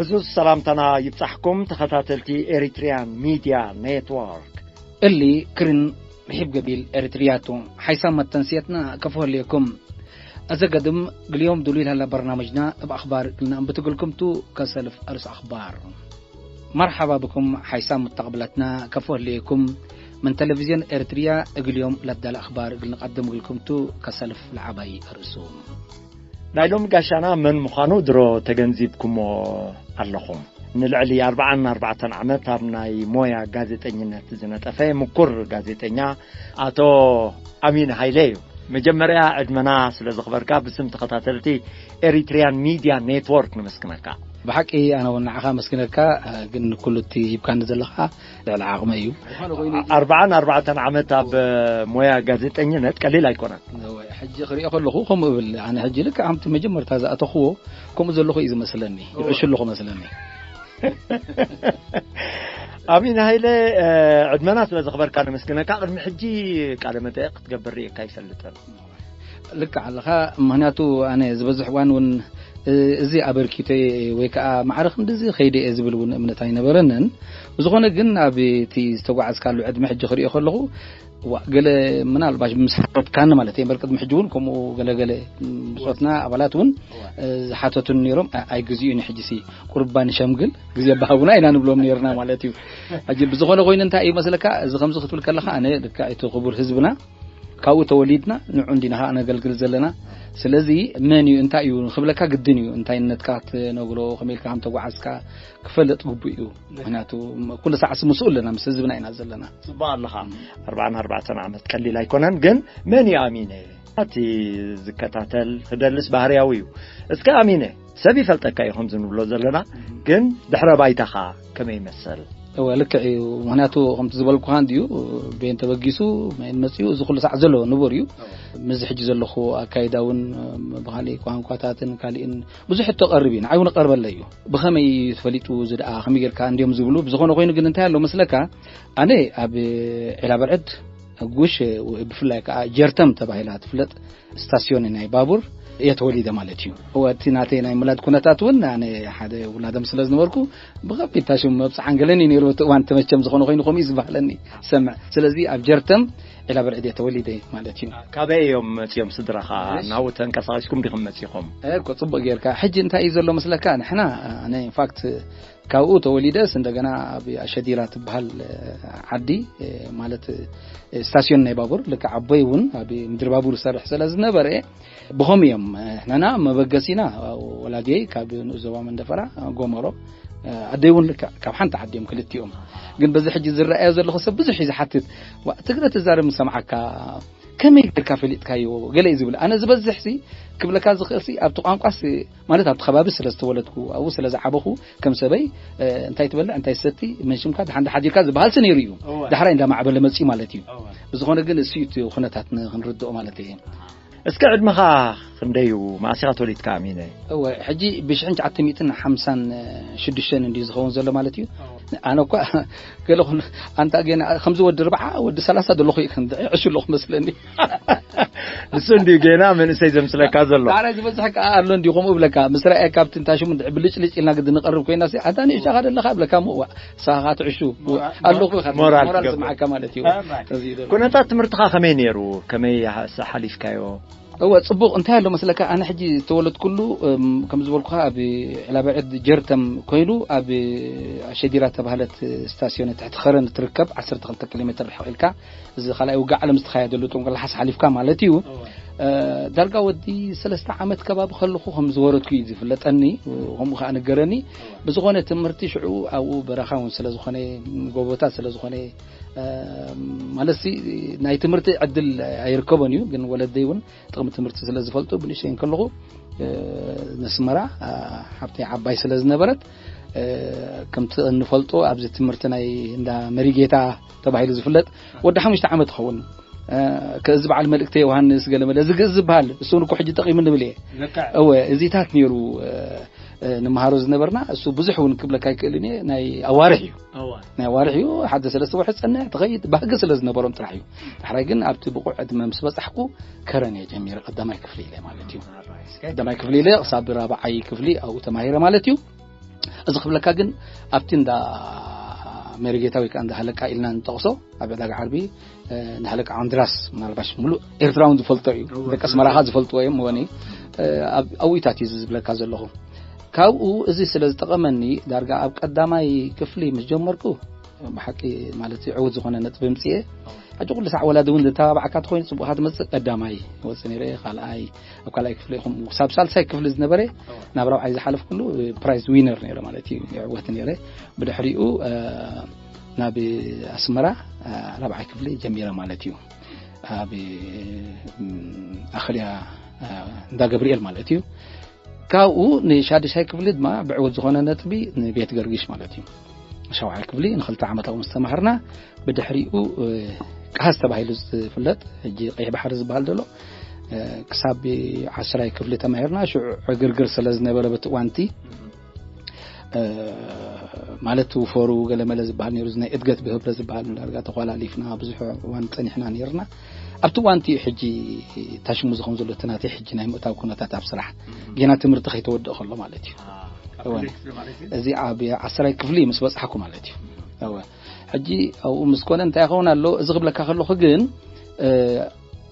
ዙዝ ሰላምታና ይብጻሕኩም ተኸታተልቲ ኤሪትሪያን ሚድያ ኔትወርክ። እሊ ክርን ርሒብ ገቢል ኤሪትሪያቱ ሓይሳም መተንስየትና ከፍወልየኩም። ኣዘገድም ግልዮም ዱሉይ ላላ በርናመጅና እብ ኣኽባር ግልና እምብትግልኩምቱ ከሰልፍ ኣርስ ኣኽባር። መርሓባ ብኩም ሓይሳም ሙተቕብላትና ከፍወልየኩም። ምን ቴሌቪዝዮን ኤሪትሪያ እግልዮም ለዳለ ኣኽባር እግል ንቐድም እግልኩምቱ ከሰልፍ ለዓባይ ኣርእሱ። ናይ ሎሚ ጋሻና መን ምዃኑ ድሮ ተገንዚብኩሞ ኣለኹም። ንልዕሊ ኣርብዓን ኣርባዕተን ዓመት ኣብ ናይ ሞያ ጋዜጠኝነት ዝነጠፈ ምኩር ጋዜጠኛ ኣቶ ኣሚን ሃይለ እዩ። መጀመርያ ዕድመና ስለ ዘኽበርካ ብስም ተኸታተልቲ ኤሪትሪያን ሚድያ ኔትወርክ ነመስግነካ። ብሓቂ ኣነ እውን ንዓኻ መስግነካ፣ ግን ኩሉ እቲ ሂብካኒ ዘለኻ ልዕሊ ዓቕመ እዩ። ዝኾነ ኮይኑ ኣርብዓን ኣርባዕተን ዓመት ኣብ ሞያ ጋዜጠኝነት ቀሊል ኣይኮነን። እወ፣ ሕጂ ክሪኦ ከለኹ ከምኡ እብል። ኣነ ሕጂ ልክዕ ከምቲ መጀመርታ ዝኣተኽዎ ከምኡ ዘለኹ እዩ ዝመስለኒ። እወ። ይዕሹ ኣለኹ መስለኒ። ኣሚን ሃይለ፣ እ፣ ዕድመና ስለ ዘኽበርካ ነመስግነካ። ቅድሚ ሕጂ ቃለ መጠየቕ ክትገብር ርእየካ ይፈልጥን። ልክዕ ኣለኻ። ምኽንያቱ ኣነ ዝበዝሕ እዋን እውን፣ እ፣ እዚ ኣበርኪቶ ወይ ከዓ ማዕረ ክንድዚ ከይደ እየ ዝብል እውን እምነት ኣይነበረንን። ብዝኾነ ግን ኣብ እቲ ዝተጓዓዝካሉ ዕድመ ሕጂ ክሪኦ ከለኹ፣ ዋ፣ ገለ ምናልባሽ ምስ ሓተትካኒ ማለት እየ እምበር ቅድሚ ሕጂ እውን ከምኡ ገለገለ ብጾትና ኣባላት እውን፣ እ፣ ዝሓተቱን ነይሮም። ኣ-፣ ኣይግዚኡን ሕጂ ሲ ቁርባን ሸምግል ግዜ ባሃቡና ኢና ንብሎም ነይርና ማለት እዩ። ሕጂ ብዝኾነ ኮይኑ እንታይ እዩ መስለካ፣ እዚ ከምዚ ክትብል ከለኻ ኣነ ልክዕ እቲ ክቡር ህዝብና ካብኡ ተወሊድና ንዑ እንዲና ኸዓ ነገልግል ዘለና። ስለዚ መን እዩ እንታይ እዩ ክብለካ ግድን እዩ። እንታይነትካ ክትነግሮ፣ ከመይ ኢልካ ከም ተጓዓዝካ ክፈልጥ ግቡእ እዩ። ምኽንያቱ ኩሉ ሰዓት ምስኡ ኣለና፣ ምስ ህዝብና ኢና ዘለና። ጽቡቕ ኣለኻ። ኣርባዓን ኣርባዕተን ዓመት ቀሊል ኣይኮነን። ግን መን እዩ ኣሚነ? እቲ ዝከታተል ክደልስ ባህርያዊ እዩ። እስከ ኣሚነ፣ ሰብ ይፈልጠካ እዩ ከምዚ ንብሎ ዘለና፣ ግን ድሕረ ባይታኻ ከመይ ይመስል? እወ፣ ልክዕ እዩ። ምኽንያቱ ከምቲ ዝበልኩኻ እንድዩ፣ ቤን ተበጊሱ፣ መን መጺኡ፣ እዚ ኩሉ ሰዓት ዘሎ ንቡር እዩ። ምስ ሕጂ ዘለኹ ኣካይዳ እውን ብኻሊእ ቋንቋታትን ካሊእን ብዙሕ ሕቶ ቀርብ እዩ። ንዓይ እውን ቀርበለ እዩ። ብኸመይ ተፈሊጡ እዚ ደኣ ከመይ ጌርካ እንድዮም ዝብሉ። ብዝኾነ ኮይኑ ግን እንታይ ኣሎ መስለካ፣ ኣነ ኣብ ዒላ በርዕድ ጉሽ፣ ብፍላይ ከዓ ጀርተም ተባሂላ ትፍለጥ ስታስዮን ናይ ባቡር እየ ተወሊደ ማለት እዩ። እወ፣ እቲ ናተይ ናይ ምላድ ኩነታት እውን ኣነ ሓደ ውላዶም ስለ ዝነበርኩ ብኸቢድ ታሽም መብፅዓን ገለን እዩ ነይሩ። እቲ እዋን ተመቸም ዝኾነ ኮይኑ ከምኡ እዩ ዝበሃለኒ ሰምዕ። ስለዚ ኣብ ጀርተም ዒላ በርዕድ እየ ተወሊደ ማለት እዩ። ካበይ እዮም መፂኦም ስድራኻ? እሺ። ናብኡ ተንቀሳቒስኩም ዲኹም መፂኹም? እኮ ፅቡቅ ጌርካ። ሕጂ እንታይ እዩ ዘሎ መስለካ? ንሕና፣ ኣነ ኢንፋክት ካብኡ ተወሊደስ እንደገና ኣብ ኣሸዲራ ትበሃል ዓዲ፣ ማለት ስታስዮን ናይ ባቡር፣ ልክዕ ኣቦይ እውን ኣብ ምድሪ ባቡር ዝሰርሕ ስለ ዝነበረ፣ ብኸም እዮም። ንሕና መበገሲና፣ ወላዲየይ ካብ ንኡስ ዞባ መንደፈራ ጎመሮ፣ ኣደይ እውን ልክዕ ካብ ሓንቲ ዓዲ እዮም ክልቲኦም። ግን በዚ ሕጂ ዝረኣዮ ዘለኹ ሰብ ብዙሕ እዩ ዝሓትት። "ዋ፣ ትግረ ትዛረብ ምሰምዓካ፣ ከመይ ጌርካ ፈሊጥካዮ?" ገለ እዩ ዝብል። ኣነ ዝበዝሕ ሲ ክብለካ ዝኽእል ሲ ኣብቲ ቋንቋ ሲ፣ ማለት ኣብቲ ከባቢ ስለ ዝተወለድኩ፣ ኣብኡ ስለ ዝዓበኹ፣ ከም ሰበይ፣ እ፣ እንታይ ትበልዕ፣ እንታይ ትሰቲ፣ መን ሽምካ፣ ደሓን ዶ ሓዲርካ ዝበሃል ሲ ነይሩ እዩ። እወ። ዳሕራይ እንዳማዕበለ መፅዩ ማለት እዩ። እወ። ብዝኾነ ግን እሱ እዩ እቲ ኩነታት ን-፣ ክንርድኦ ማለት እየ። እስከ ዕድመኻ ክንደይ እዩ? መኣስ ኢኻ ተወሊድካ ኣሚነ? እወ፣ ሕጂ ብሽሕን ትሽዓተ ሚእትን ሓምሳን ሽዱሽተን እንድዩ ዝኸውን ዘሎ ማለት እዩ። እወ። ኣነ እኳ ገለ ኹን ኣንታ ጌና ከምዚ ወዲ ኣርብዓ፣ ወዲ ሰላሳ ዘለኹ እዩ፣ ከም ዕሹ ኣለኹ መስለኒ። ንሱ እንድዩ ጌና መንእሰይ ዘምስለካ ዘሎ። ዳሕራይ ዝበዝሕ ከኣ ኣሎ እንድዩ፣ ከምኡ እብለካ። ምስ ረኣየ ካብቲ እንታ ሽሙ እንድዒ ብልጭልጭ ኢልና ግዲ ንቐርብ ኮይና ሲ፣ ኣንታ ንእሽቶ ኢኻ ዘለኻ እብለካ፣ እሞ፣ ዋ፣ ንስኻ ትዕሹ፣ ዋ፣ ኣለኹ ኢኻ፣ ሞራል ሞራል ትገብር። ዝስምዓካ ማለት እዩ። ኣራይ። እዚ እዩ ዘሎ። ኩነታት ትምህርትኻ ከመይ ነይሩ? ከመይ ሓ-፣ ሓሊፍካዮ? እወ፣ ጽቡቕ። እንታይ ኣሎ መስለካ፣ ኣነ ሕጂ ዝተወለድኩሉ፣ እም፣ ከም ዝበልኩኻ ኣብ ዕላበዕድ ጀርተም ኮይኑ፣ ኣብ ኣሸዲራ ተባህለት ስታስዮን ትሕቲ ኸረን እትርከብ ዓሰርተ ክልተ ኪሎ ሜትር ርሕቕ ኢልካ፣ እዚ ካልኣይ ውግእ ዓለም ዝተኻየደሉ ጥንቆላሓስ ሓሊፍካ ማለት እዩ። እወ። እ፣ ዳርጋ ወዲ ሰለስተ ዓመት ከባቢ ከለኹ ከም ዝወረድኩ እዩ ዝፍለጠኒ፣ ከምኡ ከኣ ነገረኒ። እወ። ብዝኾነ ትምህርቲ ሽዑ ኣብኡ በረኻ እውን ስለ ዝኾነ፣ ጎቦታት ስለ ዝኾነ፣ እ፣ ማለትሲ ናይ ትምህርቲ ዕድል ኣይርከቦን እዩ፣ ግን ወለደይ እውን ጥቕሚ ትምህርቲ ስለ ዝፈልጡ ብንእሽተይ እንከለኹ፣ እ፣ ነስመራ፣ እ፣ ሓብተይ ዓባይ ስለ ዝነበረት፣ እ፣ ከምቲ እንፈልጦ ኣብዚ ትምህርቲ ናይ እንዳ መሪጌታ ተባሂሉ ዝፍለጥ ወዲ ሓሙሽተ ዓመት ይኸውን። እ፣ ከዚ በዓል መልእክተ ዮሃንስ ገለ መለ እዚ ግእዝ ዝበሃል እሱ እውን እኮ ሕጂ ጠቒሙ ንብል እየ። ልክዕ። እወ፣ እዚታት ነይሩ፣ እ፣ እ፣ ንመሃሮ ዝነበርና። እሱ ብዙሕ እውን ክብለካ ኣይክእልን እየ። ናይ ኣዋርሕ እዩ። እወ። ናይ ኣዋርሕ እዩ። ሓደ ሰለስተ ወርሒ ትጸንሕ፣ ትኸይድ፣ ባህጊ ስለ ዝነበሮም ጥራሕ እዩ። ዳሕራይ ግን ኣብቲ ብቑዕ ዕድመ ምስ በጻሕኩ ከረን እየ ጀሚረ፣ ቀዳማይ ክፍሊ ኢለ ማለት እዩ። ኣራይ፣ እስከ። ቀዳማይ ክፍሊ ኢለ ክሳብ ራብዓይ ክፍሊ ኣብኡ ተማሂረ ማለት እዩ። እዚ ክብለካ ግን ኣብቲ እንዳ መሪጌታ ወይ ከዓ እንዳ ሃለቃ ኢልና ንጠቕሶ ኣብ ዕዳጋ ዓርቢ እንዳ ሃለቃ ኣንድራስ ምናልባሽ ሙሉእ ኤርትራውን ዝፈልጦ እዩ። ደቂ ኣስመራኻ ዝፈልጥዎ እዮም። ወኒ ኣብዊታት እዩ ዝብለካ ዘለኹ። ካብኡ እዚ ስለ ዝጠቐመኒ ዳርጋ ኣብ ቀዳማይ ክፍሊ ምስ ጀመርኩ ብሓቂ ማለት ዕውት ዝኾነ ነጥቢ ምፅኤ። ሕጂ ኩሉ ሳዕ ወላዲ እውን ዝተባባዕካ ተኮይኑ ፅቡቕካ ትመፅእ። ቀዳማይ ወፅእ ነይረ፣ ካልኣይ፣ ኣብ ካልኣይ ክፍሊ ይኹም ክሳብ ሳልሳይ ክፍሊ ዝነበረ ናብ ራብዓይ ዝሓለፍ ኩሉ ፕራይዝ ዊነር ነይረ ማለት እዩ። ይዕወት ነይረ። ብድሕሪኡ ናብ ኣስመራ ራብዓይ ክፍሊ ጀሚረ ማለት እዩ። ኣብ ኣኽልያ እንዳ ገብርኤል ማለት እዩ። ካብኡ ንሻድሻይ ክፍሊ ድማ ብዕወት ዝኾነ ነጥቢ ንቤት ገርጊሽ ማለት እዩ። ሻውዓይ ክፍሊ ንክልተ ዓመት ኣብኡ ምስ ተማሃርና ብድሕሪኡ ቃሃዝ ተባሂሉ ዝፍለጥ ሕጂ ቀይሕ ባሕሪ ዝበሃል ዘሎ ክሳብ ዓስራይ ክፍሊ ተማሂርና። ሽዑ ዕግርግር ስለ ዝነበረ በቲ እዋንቲ ማለት ውፈሩ ገለመለ ዝበሃል ነይሩ። ናይ እድገት ብህብረት ዝበሃል ዳርጋ ተኳላሊፍና ብዙሕ እዋን ፀኒሕና ነይርና። ኣብቲ እዋንቲ ሕጂ ታሽሙ ዝኸውን ዘሎ እቲ ናተይ ሕጂ ናይ ምእታው ኩነታት ኣብ ስራሕ ጌና ትምህርቲ ከይተወድእ ከሎ ማለት እዩ። እዚ ኣብ ዓስራይ ክፍሊ ምስ በፅሓኩ ማለት እዩ። ሕጂ ኣብኡ ምስ ኮነ እንታይ ይኸውን ኣሎ? እዚ ክብለካ ከለኹ ግን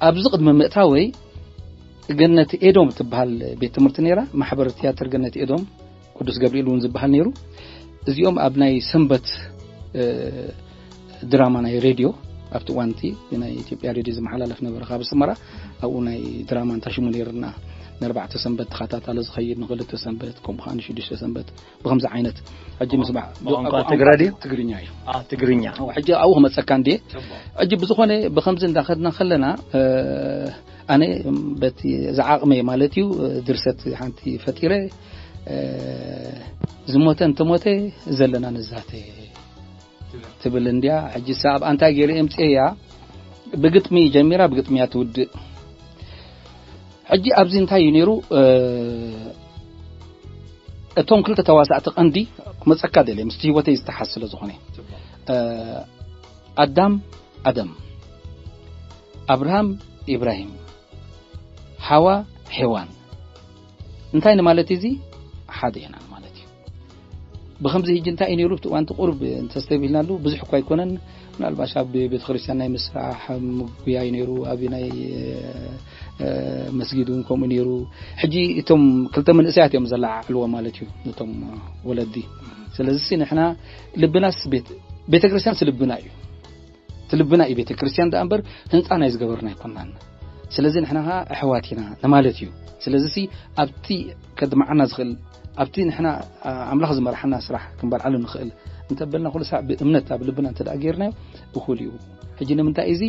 ኣብዚ ቅድሚ ምእታወይ ገነት ኤዶም ትበሃል ቤት ትምህርቲ ነይራ። ማሕበር ትያትር ገነት ኤዶም ቅዱስ ገብርኤል እውን ዝበሃል ነይሩ። እዚኦም ኣብ ናይ ሰንበት ድራማ ናይ ሬድዮ ኣብቲ እዋንቲ ናይ ኢትዮጵያ ሬድዮ ዝመሓላለፍ ነበረ ካብ ኣስመራ። ኣብኡ ናይ ድራማ እንታሽሙ ነይርና። ንኣርባዕተ ሰንበት ተኸታታሊ ዝኸይድ፣ ንክልተ ሰንበት፣ ከምኡ ከዓ ንሽዱሽተ ሰንበት፣ ብከምዚ ዓይነት። ሕጂ ምስማዕ ብቋንቋ ትግረ ድዩ? ትግርኛ እዩ። ትግርኛ። ሕጂ ኣብኡ ክመፀካ እንድየ። ሕጂ ብዝኾነ ብከምዚ እንዳኸድና ከለና ኣነ በቲ ዝዓቕመይ ማለት እዩ ድርሰት ሓንቲ ፈጢረ። ዝሞተ እንተሞተ ዘለና ንዛተ ትብል እንድያ። ሕጂ ሰ ኣብ ኣንታይ ገይረ እምፅእያ? ብግጥሚ ጀሚራ ብግጥሚ እያ ትውድእ። ሕጂ ኣብዚ እንታይ እዩ ነይሩ? እቶም ክልተ ተዋሳእቲ ቀንዲ ክመፀካ ደልየ ምስቲ ህይወተይ ዝተሓዝ ስለ ዝኾነ ኣዳም ኣደም፣ ኣብርሃም ኢብራሂም፣ ሓዋ ሄዋን። እንታይ ንማለት እዚ? ሓደ ኢና ንማለት እዩ። ብከምዚ ህጂ እንታይ እዩ ነይሩ? ኣብቲ እዋንቲ ቁሩብ እንተስተብሂልናሉ ብዙሕ እኳ ኣይኮነን። ምናልባሽ ኣብ ቤተ ክርስቲያን ናይ ምስራሕ ምጉያይ ነይሩ፣ ኣብ ናይ መስጊድ እውን ከምኡ ነይሩ። ሕጂ እቶም ክልተ መንእሰያት እዮም ዘለዓዕልዎ ማለት እዩ ነቶም ወለዲ። ስለዚ ንሕና ልብናስ ቤተ ክርስቲያንስ ልብና እዩ። እቲ ልብና እዩ ቤተ ክርስቲያን ደኣ እምበር ህንፃ ናይ ዝገበርና ኣይኮናን። ስለዚ ንሕና ከዓ ኣሕዋት ኢና ንማለት እዩ። ስለዚ ኣብቲ ከድምዓና ዝኽእል ኣብቲ ንሕና ኣምላኽ ዝመርሓና ስራሕ ክንበልዓሉ ንኽእል እንተበልና ኩሉ ሳዕ ብእምነት ኣብ ልብና እንተ ደኣ ጌርናዮ እኹል እዩ። ሕጂ ንምንታይ እዚ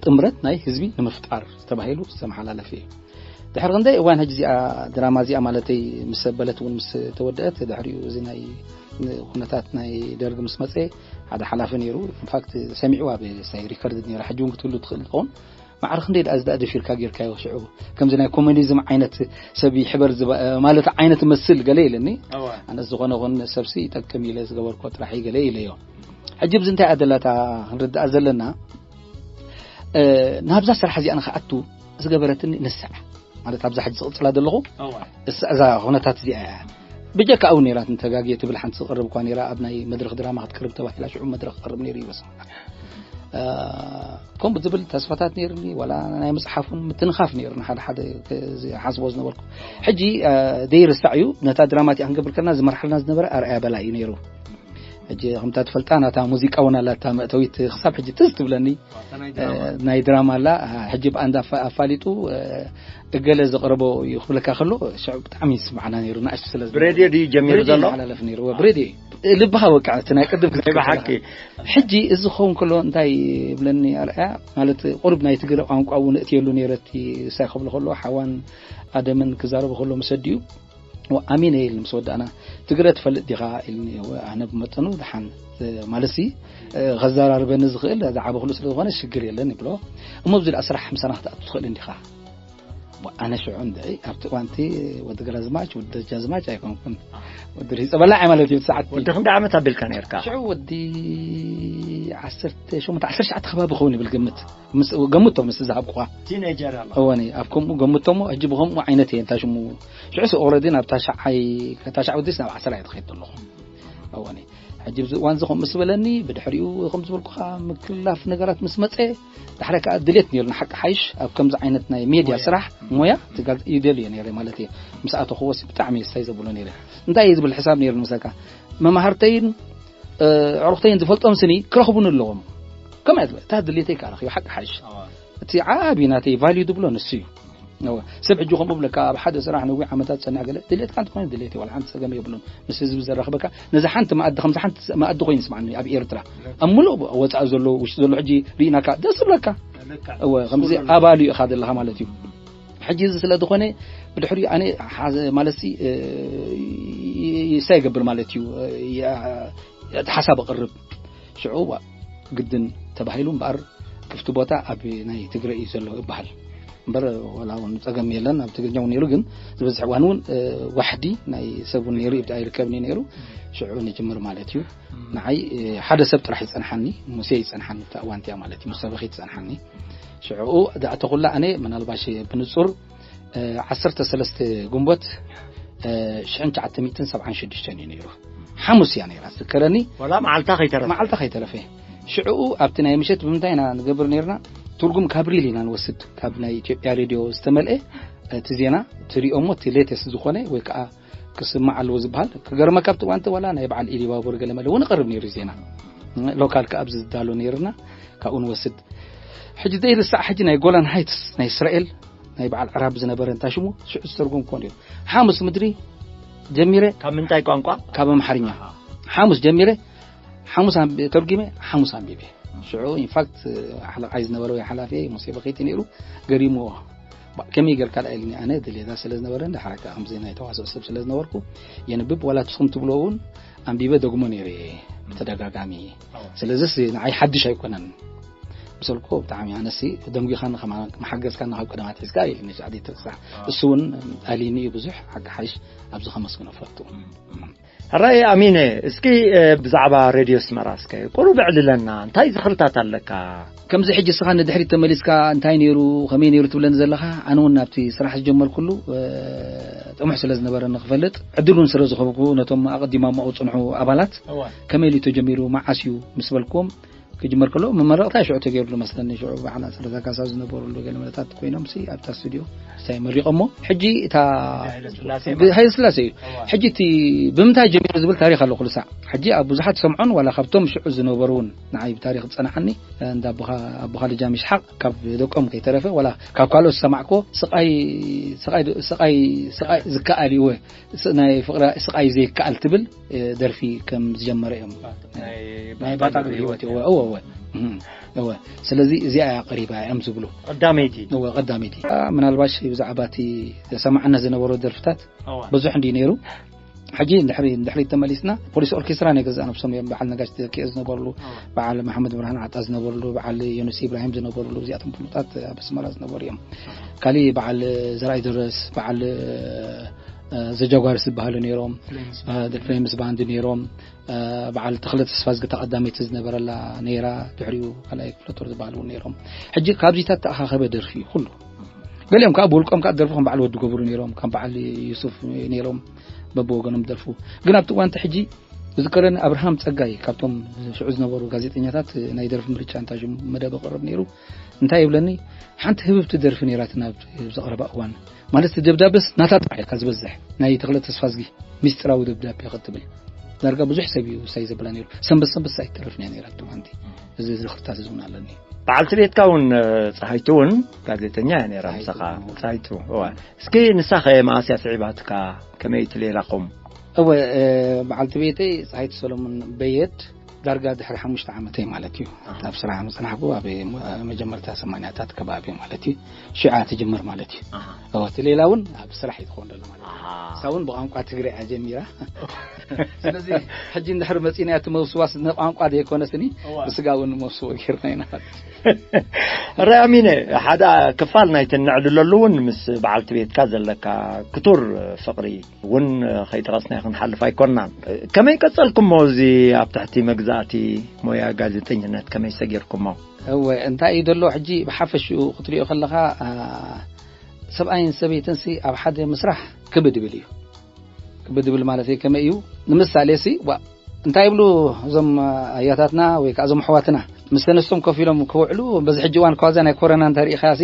ጥምረት ናይ ህዝቢ ንምፍጣር ተባሂሉ ዝተመሓላለፈ እዩ። ድሕሪ ክንደይ እዋን ሕጂ እዚኣ ድራማ እዚኣ ማለተይ ምስ ሰበለት እውን ምስ ተወደአት ድሕሪኡ እዚ ናይ ኩነታት ናይ ደርግ ምስ መፀ ሓደ ሓላፊ ነይሩ። ኢንፋክት ሰሚዕዋ ብሳይ ሪከርድ ነይራ ሕጂ እውን ክትህሉ ትኽእል ትኸውን። ማዕረ ክንደይ ደኣ ዝደኣ ደፊርካ ጌርካዮ ሽዑ ከምዚ ናይ ኮሚኒዝም ዓይነት ሰብ ይሕበር ማለት ዓይነት መስል ገለ ኢለኒ። ኣነ ዝኾነ ኹን ሰብሲ ይጠቅም ኢለ ዝገበርኮ ጥራሕ ገለ ኢለዮ። ሕጂ ብዚ እንታይ ኣደላታ ክንርዳእ ዘለና ናብዛ ስራሕ እዚኣ ንክኣቱ ዝገበረትኒ ንሳ ማለት ኣብዛ ሕጂ ዝቕጽላ ዘለኹ እዛ ኩነታት እዚኣ እያ። ብጀካ እውን ነይራ እንተጋግየ ትብል ሓንቲ ዝቕርብ እኳ ነይራ ኣብ ናይ መድረኽ ድራማ ክትቀርብ ተባሂላ ሽዑ መድረኽ ክቐርብ ነይሩ ይበስ ከምኡ ዝብል ተስፋታት ነይርኒ። ዋላ ናይ መፅሓፍ እውን ምትንኻፍ ነይርኒ ሓደ ሓደ ሓስቦ ዝነበርኩ። ሕጂ ደይርሳዕ እዩ ነታ ድራማ እቲኣ ክንገብር ከለና ዝመርሓልና ዝነበረ ኣርኣያ በላ እዩ ነይሩ። ሕጂ ከምታ ትፈልጣ ናታ ሙዚቃ እውን ኣላታ መእተዊት ክሳብ ሕጂ ትዝ ትብለኒ። ናይ ድራማ ኣላ ሕጂ ብኣንዳ ኣፋሊጡ እገለ ዘቕረቦ እዩ ክብለካ ከሎ ሽዑ ብጣዕሚ ይስማዕና ነይሩ። ንእሽቱ ስለ ብሬድዮ ድዩ ጀሚሩ ዘሎ? ሓላለፍ ነይሩ ብሬድዮ ልብኻ ወቃዕ እቲ ናይ ቅድም ክትብል ብሓቂ። ሕጂ እዚ ክኸውን ከሎ እንታይ ይብለኒ ኣርኣያ ማለት ቁሩብ ናይ ትግረ ቋንቋ እውን እእትየሉ ነይረ እቲ ሳይ ክብሎ ከሎ ሓዋን ኣደምን ክዛረቡ ከሎ ምስ ኣዲኡ ኣሚነ ኢል ምስ ወዳእና ትግረ ትፈልጥ ዲኻ ኢልኒ። ኣነ ብመጠኑ ደሓን ማለትሲ ከዘራርበኒ ዝኽእል ዝዓበ ክሉ ስለ ዝኾነ ሽግር የለን ይብሎ። እሞ ኣብዚ ደኣ ስራሕ ምሳና ክትኣቱ ትኽእል እንዲኻ? ኣነ ሽዑ እንድዒ ኣብቲ እዋንቲ ወዲ ግራዝማች ወዲ ደጃዝማች ኣይኮንኩን። ወዲ ርሂፀ በላዕ ማለት እዩ። ሰዓት ወዲ ክንደይ ዓመት ኣቢልካ ነርካ? ሽዑ ወዲ ዓሰርተ ሸሞንተ ዓሰርተ ትሽዓተ ከባቢ ክኸውን ይብል ግምት። ምስ ገምቶ ምስ ዝሃብኩኻ ቲኔጀር ኣላ እወኒ ኣብ ከምኡ ገምቶሞ ሕጂ ብከምኡ ዓይነት እየ እንታይ ሽሙ ሽዑ ስ ኦረዲ ናብ ታሽዓይ ታሽዓ ወዲስ ናብ ዓስራ እየ ትኸይድ ኣለኹ። እወኒ ሕጂ ብዚ እዋን እዚ ከምኡ ምስ በለኒ ብድሕሪኡ ከም ዝበልኩኻ ምክላፍ ነገራት ምስ መፀ ዳሕረ ከዓ ድሌት ነይሩ ንሓቂ ሓይሽ ኣብ ከምዚ ዓይነት ናይ ሜድያ ስራሕ ሞያ ትጋል ይደልዮ ነይረ ማለት እየ። ምስ ኣተኹዎ ሲ ብጣዕሚ እየ ስታይ ዘብሎ ነይረ። እንታይ እየ ዝብል ሕሳብ ነይሩ ንመሰልካ መማህርተይን ኣዕሩኽተይን ዝፈልጦም ስኒ ክረኽቡን ኣለዎም። ከምኣ እየ ዝብል እታ ድሌተይ ከዓ ረኺበ ሓቂ ሓይሽ እቲ ዓብዪ ናተይ ቫልዩ ዝብሎ ንሱ እዩ። እወ፣ ሰብ ሕጂ ከምኡ ብለካ ኣብ ሓደ ስራሕ ነዊሕ ዓመታት ዝፀንሕ ገለ ድሌትካ እንተኾይኑ ድሌት እዩ፣ ዋላ ሓንቲ ፀገም የብሉን። ምስ ህዝቢ ዘራኽበካ ነዚ ሓንቲ መኣዲ ከምዚ ሓንቲ መኣዲ ኮይኑ ይስማዓኒ ኣብ ኤርትራ ኣብ ሙሉእ ወፃኢ ዘሎ ውሽጢ ዘሎ ሕጂ ርኢናካ ደስ ዝብለካ እወ ከምዚ ኣባሉ ኢኻ ዘለኻ ማለት እዩ። ሕጂ እዚ ስለ ዝኾነ ብድሕሪኡ ኣነ ሓዘ- ማለት ሲ እ- ይ- ይሳ ይገብር ማለት እዩ። እ- የ- እቲ ሓሳብ ኣቕርብ ሽዑ ዋ- ግድን ተባሂሉ እምበኣር ክፍቲ ቦታ ኣብ ናይ ትግረ እዩ ዘሎ ይበሃል እምበር ወላ እውን ፀገም የለን ኣብ ትግርኛ እውን ነይሩ ግን ዝበዝሕ እዋን እውን እ፣ ዋሕዲ ናይ ሰብ እውን ነይሩ ይብዳ ኣይርከብን እዩ ነይሩ። ሽዑ ንጅምር ማለት እዩ። ንዓይ እ፣ ሓደ ሰብ ጥራሕ ይፀንሓኒ፣ ሙሴ ይፀንሓኒ ብታ እዋን እቲኣ ማለት እዩ፣ ሙሳ በኺ ትፀንሓኒ። ሽዕኡ ዳእተኹላ ኣነ ምናልባሽ ብንጹር እ፣ ዓሰርተ ሰለስተ ግንቦት እ፣ ሽሕን ትሽዓተ ሚእትን ሰብዓን ሽዱሽተን እዩ ነይሩ። ሓሙስ እያ ነይራ ዝዝከረኒ። ወላ መዓልታ ከይተረፈ መዓልታ ከይተረፈ ሽዕኡ ኣብቲ ናይ ምሸት ብምንታይ ኢና ንገብር ነይርና? ትርጉም ካብ ሪል ኢና ንወስድ፣ ካብ ናይ ኢትዮጵያ ሬድዮ ዝተመልአ እቲ ዜና ትሪኦ እሞ እቲ ሌተስት ዝኾነ ወይ ከዓ ክስማዕ ኣለዎ ዝበሃል። ክገርመካ ኣብቲ እዋንቲ ዋላ ናይ በዓል ኢሊባቡር ገለመለ እውን ይቐርብ ነይሩ ዜና። ሎካል ከኣ ኣብዚ ዝዳሎ ነይርና ካብኡ ንወስድ። ሕጂ ዘይርሳዕ ሕጂ ናይ ጎላን ሃይትስ ናይ እስራኤል ናይ በዓል ዕራብ ዝነበረ እንታይ ሽሙ ሽዑ ዝተርጎምክዎ ነይሩ። ሓሙስ ምድሪ ጀሚረ ካብ ምንታይ ቋንቋ? ካብ ኣምሓርኛ ሓሙስ ጀሚረ ሓሙስ ኣንቢ- ተርጉመ ሓሙስ ኣንቢበ። ሽዑ ኢንፋክት ሓለቓይ ዝነበረ ወይ ሓላፊ ሙሴ በኸይቲ ነይሩ ገሪምዎ። ባ- ከመይ ጌርካ ደኣ ኢልኒ ኣነ ድሌታ ስለ ዝነበረ እንዳ ሓረካ ከምዚ ናይ ተዋስኦ ሰብ ስለ ዝነበርኩ የንብብ ዋላ ትስኹም ትብሎ እውን ኣንቢበ ደግሞ ነይረ እየ ብተደጋጋሚ። ስለዚስ ንዓይ ሓድሽ ኣይኮነን። ብሰልኮ ብጣዕሚ ኣነሲ ደንጒኻኒ ከማ መሓገዝካኒ ካብ ቀደማት ሒዝካ ኢልኒ ሻዕዲ ትርሳዕ። እሱ እውን ኣሊኒ እዩ ብዙሕ ሓቂ ሓይሽ ኣብዚ ከመስግኖ ፈቱ። ሕራይ ኣሚነ፣ እስኪ እ፣ ብዛዕባ ሬድዮ ኣስመራ እስከ ቁሩብ ኣዕልለና። እንታይ ዝኽርታት ኣለካ? ከምዚ ሕጂ እስኻ ንድሕሪት ተመሊስካ እንታይ ነይሩ ከመይ ነይሩ ትብለኒ ዘለኻ ኣነ እውን ናብቲ ስራሕ ዝጀመርኩሉ እ፣ ጥሙሕ ስለ ዝነበረ ንክፈልጥ ዕድል እውን ስለ ዝኸብኩ ነቶም ኣቐዲሞም ኣብኡ ዝፅንሑ ኣባላት ከመይ ኢሉ ተጀሚሩ መዓስ እዩ ምስ በልክዎም ክጅመር ከሎ መመረቕታ ሽዑ ተገይሩሉ መስለኒ። ሽዑ በዓል ኣስረዛ ካሳ ዝነበሩሉ ገለ መለታት ኮይኖም ሲ ኣብታ ስቱዲዮ ስታይ መሪቖሞ። ሕጂ እታ ሃይለስላሴ ብሃይለ ስላሴ እዩ። ሕጂ እቲ ብምንታይ ጀሚሩ ዝብል ታሪክ ኣሎ ኩሉ ሳዕ። ሕጂ ኣብ ብዙሓት ሰምዖን ዋላ ካብቶም ሽዑ ዝነበሩ እውን ንዓይ ብታሪክ ዝጸናሓኒ እንዳ ኣቦኻ ኣቦኻ ልጃም ይስሓቅ ካብ ደቆም ከይተረፈ ዋላ ካብ ካልኦት ዝሰማዕኮ ስቃይ ስቃይ ስቃይ ስቃይ ዝከኣል እዩ ስ- ናይ ፍቅራ ስቃይ ዘይከኣል ትብል እ፣ ደርፊ ከም ዝጀመረ እዮም ናይ ባታ ግብሪ ህይወት እወ እወ እወ እም፣ እወ ስለዚ እዚኣ እያ ቀሪባ እዮም ዝብሉ ቀዳመይቲ እወ ቀዳመይቲ ምናልባሽ ብዛዕባ እቲ ዘሰማዕና ዝነበሩ ደርፍታት ብዙሕ እንዲ ነይሩ። ሕጂ እንድሕሪ እንድሕሪ ተመሊስና ፖሊስ ኦርኬስትራ ናይ ገዛእ ነብሶም እዮም በዓል ነጋሽ ተኪኦ ዝነበርሉ በዓል መሓመድ ብርሃን ዓጣ ዝነበርሉ በዓል ዮኑስ ኢብራሂም ዝነበርሉ እዚኣቶም ፍሉጣት ኣብ ኣስመራ ዝነበሩ እዮም። ካሊእ በዓል ዘርኣይ ድረስ በዓል እ፣ ዘጃጓርስ ዝበሃሉ ነይሮም። ፍሌምስ ባንድ ነይሮም። እ፣ በዓል ተኽለ ተስፋ ዝግታ ቀዳመይቲ ዝነበረላ ነይራ። ድሕሪኡ ካልኣይ ክፍለ ጦር ዝበሃሉ እውን ነይሮም። ሕጂ ካብዚታት ተኣኻኸበ ደርፊ እዩ ኩሉ። ገሊኦም ከዓ ብውልቆም ከዓ ደርፉ ከም በዓል ወዲ ገብሩ ነይሮም፣ ከም በዓል ዩሱፍ ነይሮም በብወገኖም ደርፉ። ግን ኣብቲ እዋንቲ ሕጂ ዝዝከረኒ ኣብርሃም ጸጋይ ካብቶም ሽዑ ዝነበሩ ጋዜጠኛታት ናይ ደርፊ ምርጫ እንታይ ሽሙ መደብ ኣቕርብ ነይሩ እንታይ ይብለኒ ሓንቲ ህብብቲ ደርፊ ነይራትና ኣብዚ ቀረባ እዋን ማለት እቲ ደብዳበስ ናታ ጥራሕ ኢልካ ዝበዝሕ ናይ ተኽለ ተስፋዝጊ ሚስጥራዊ ደብዳቤ ክትብል ዳርጋ ብዙሕ ሰብ እዩ ሳይ ዘብላ ነይሩ ሰንበት ሰንበት ሳይ ትረፍና ነይራ ትማንቲ እዚ ዝኽርታት እዚ እውን ኣለኒ በዓልቲ ቤትካ እውን ፀሃይቱ እውን ጋዜጠኛ እያ ነይራ ምሳኻ ፀሃይቱ እዋ እስኪ ንሳኸ መኣስያ ስዒባትካ ከመይ ትሌላኹም እወ በዓልቲ ቤተይ ፀሃይቱ ሰሎሞን በየድ ዳርጋ ድሕሪ ሓሙሽተ ዓመተይ ማለት እዩ ናብ ስራሕ ምፅናሕኩ ኣብ መጀመርታ ሰማንያታት ከባቢ ማለት እዩ ሽዓ ትጅምር ማለት እዩ እቲ ሌላ እውን ኣብ ስራሕ እዩ ትኸውን ዘሎ ማለት እዩ እሳ እውን ብቋንቋ ትግረ እያ ጀሚራ ስለዚ ሕጂ እንድሕር መፂና እቲ መውስዋስ ንቋንቋ ዘይኮነስኒ ብስጋ እውን መውስዎ ጌርና ኢና ማለት እዩ ራሚነ፣ ሓደ ክፋል ናይቲ እነዕልለሉ እውን ምስ በዓልቲ ቤትካ ዘለካ ክቱር ፍቕሪ እውን ከይጠቐስናዮ ክንሓልፍ ኣይኮንናን። ከመይ ቀጸልኩሞ እዚ ኣብ ትሕቲ መግዛእቲ ሞያ ጋዜጠኝነት ከመይ ሰጊርኩሞ? እወ፣ እንታይ እዩ ዘሎ ሕጂ ብሓፈሽኡ ክትሪኦ ከለኻ፣ አ፣ ሰብኣይን ሰበይትንሲ ኣብ ሓደ ምስራሕ ክብድ ይብል እዩ። ክብድ ይብል ማለት እዩ ከመይ እዩ? ንምሳሌ ሲ፣ ዋ፣ እንታይ ይብሉ እዞም ኣያታትና ወይ ከዓ እዞም ኣሕዋትና? ምስ ተነስቶም ኮፍ ኢሎም ክውዕሉ፣ በዚ ሕጂ እዋን እኳ እዛ ናይ ኮረና እንተሪኢኻሲ፣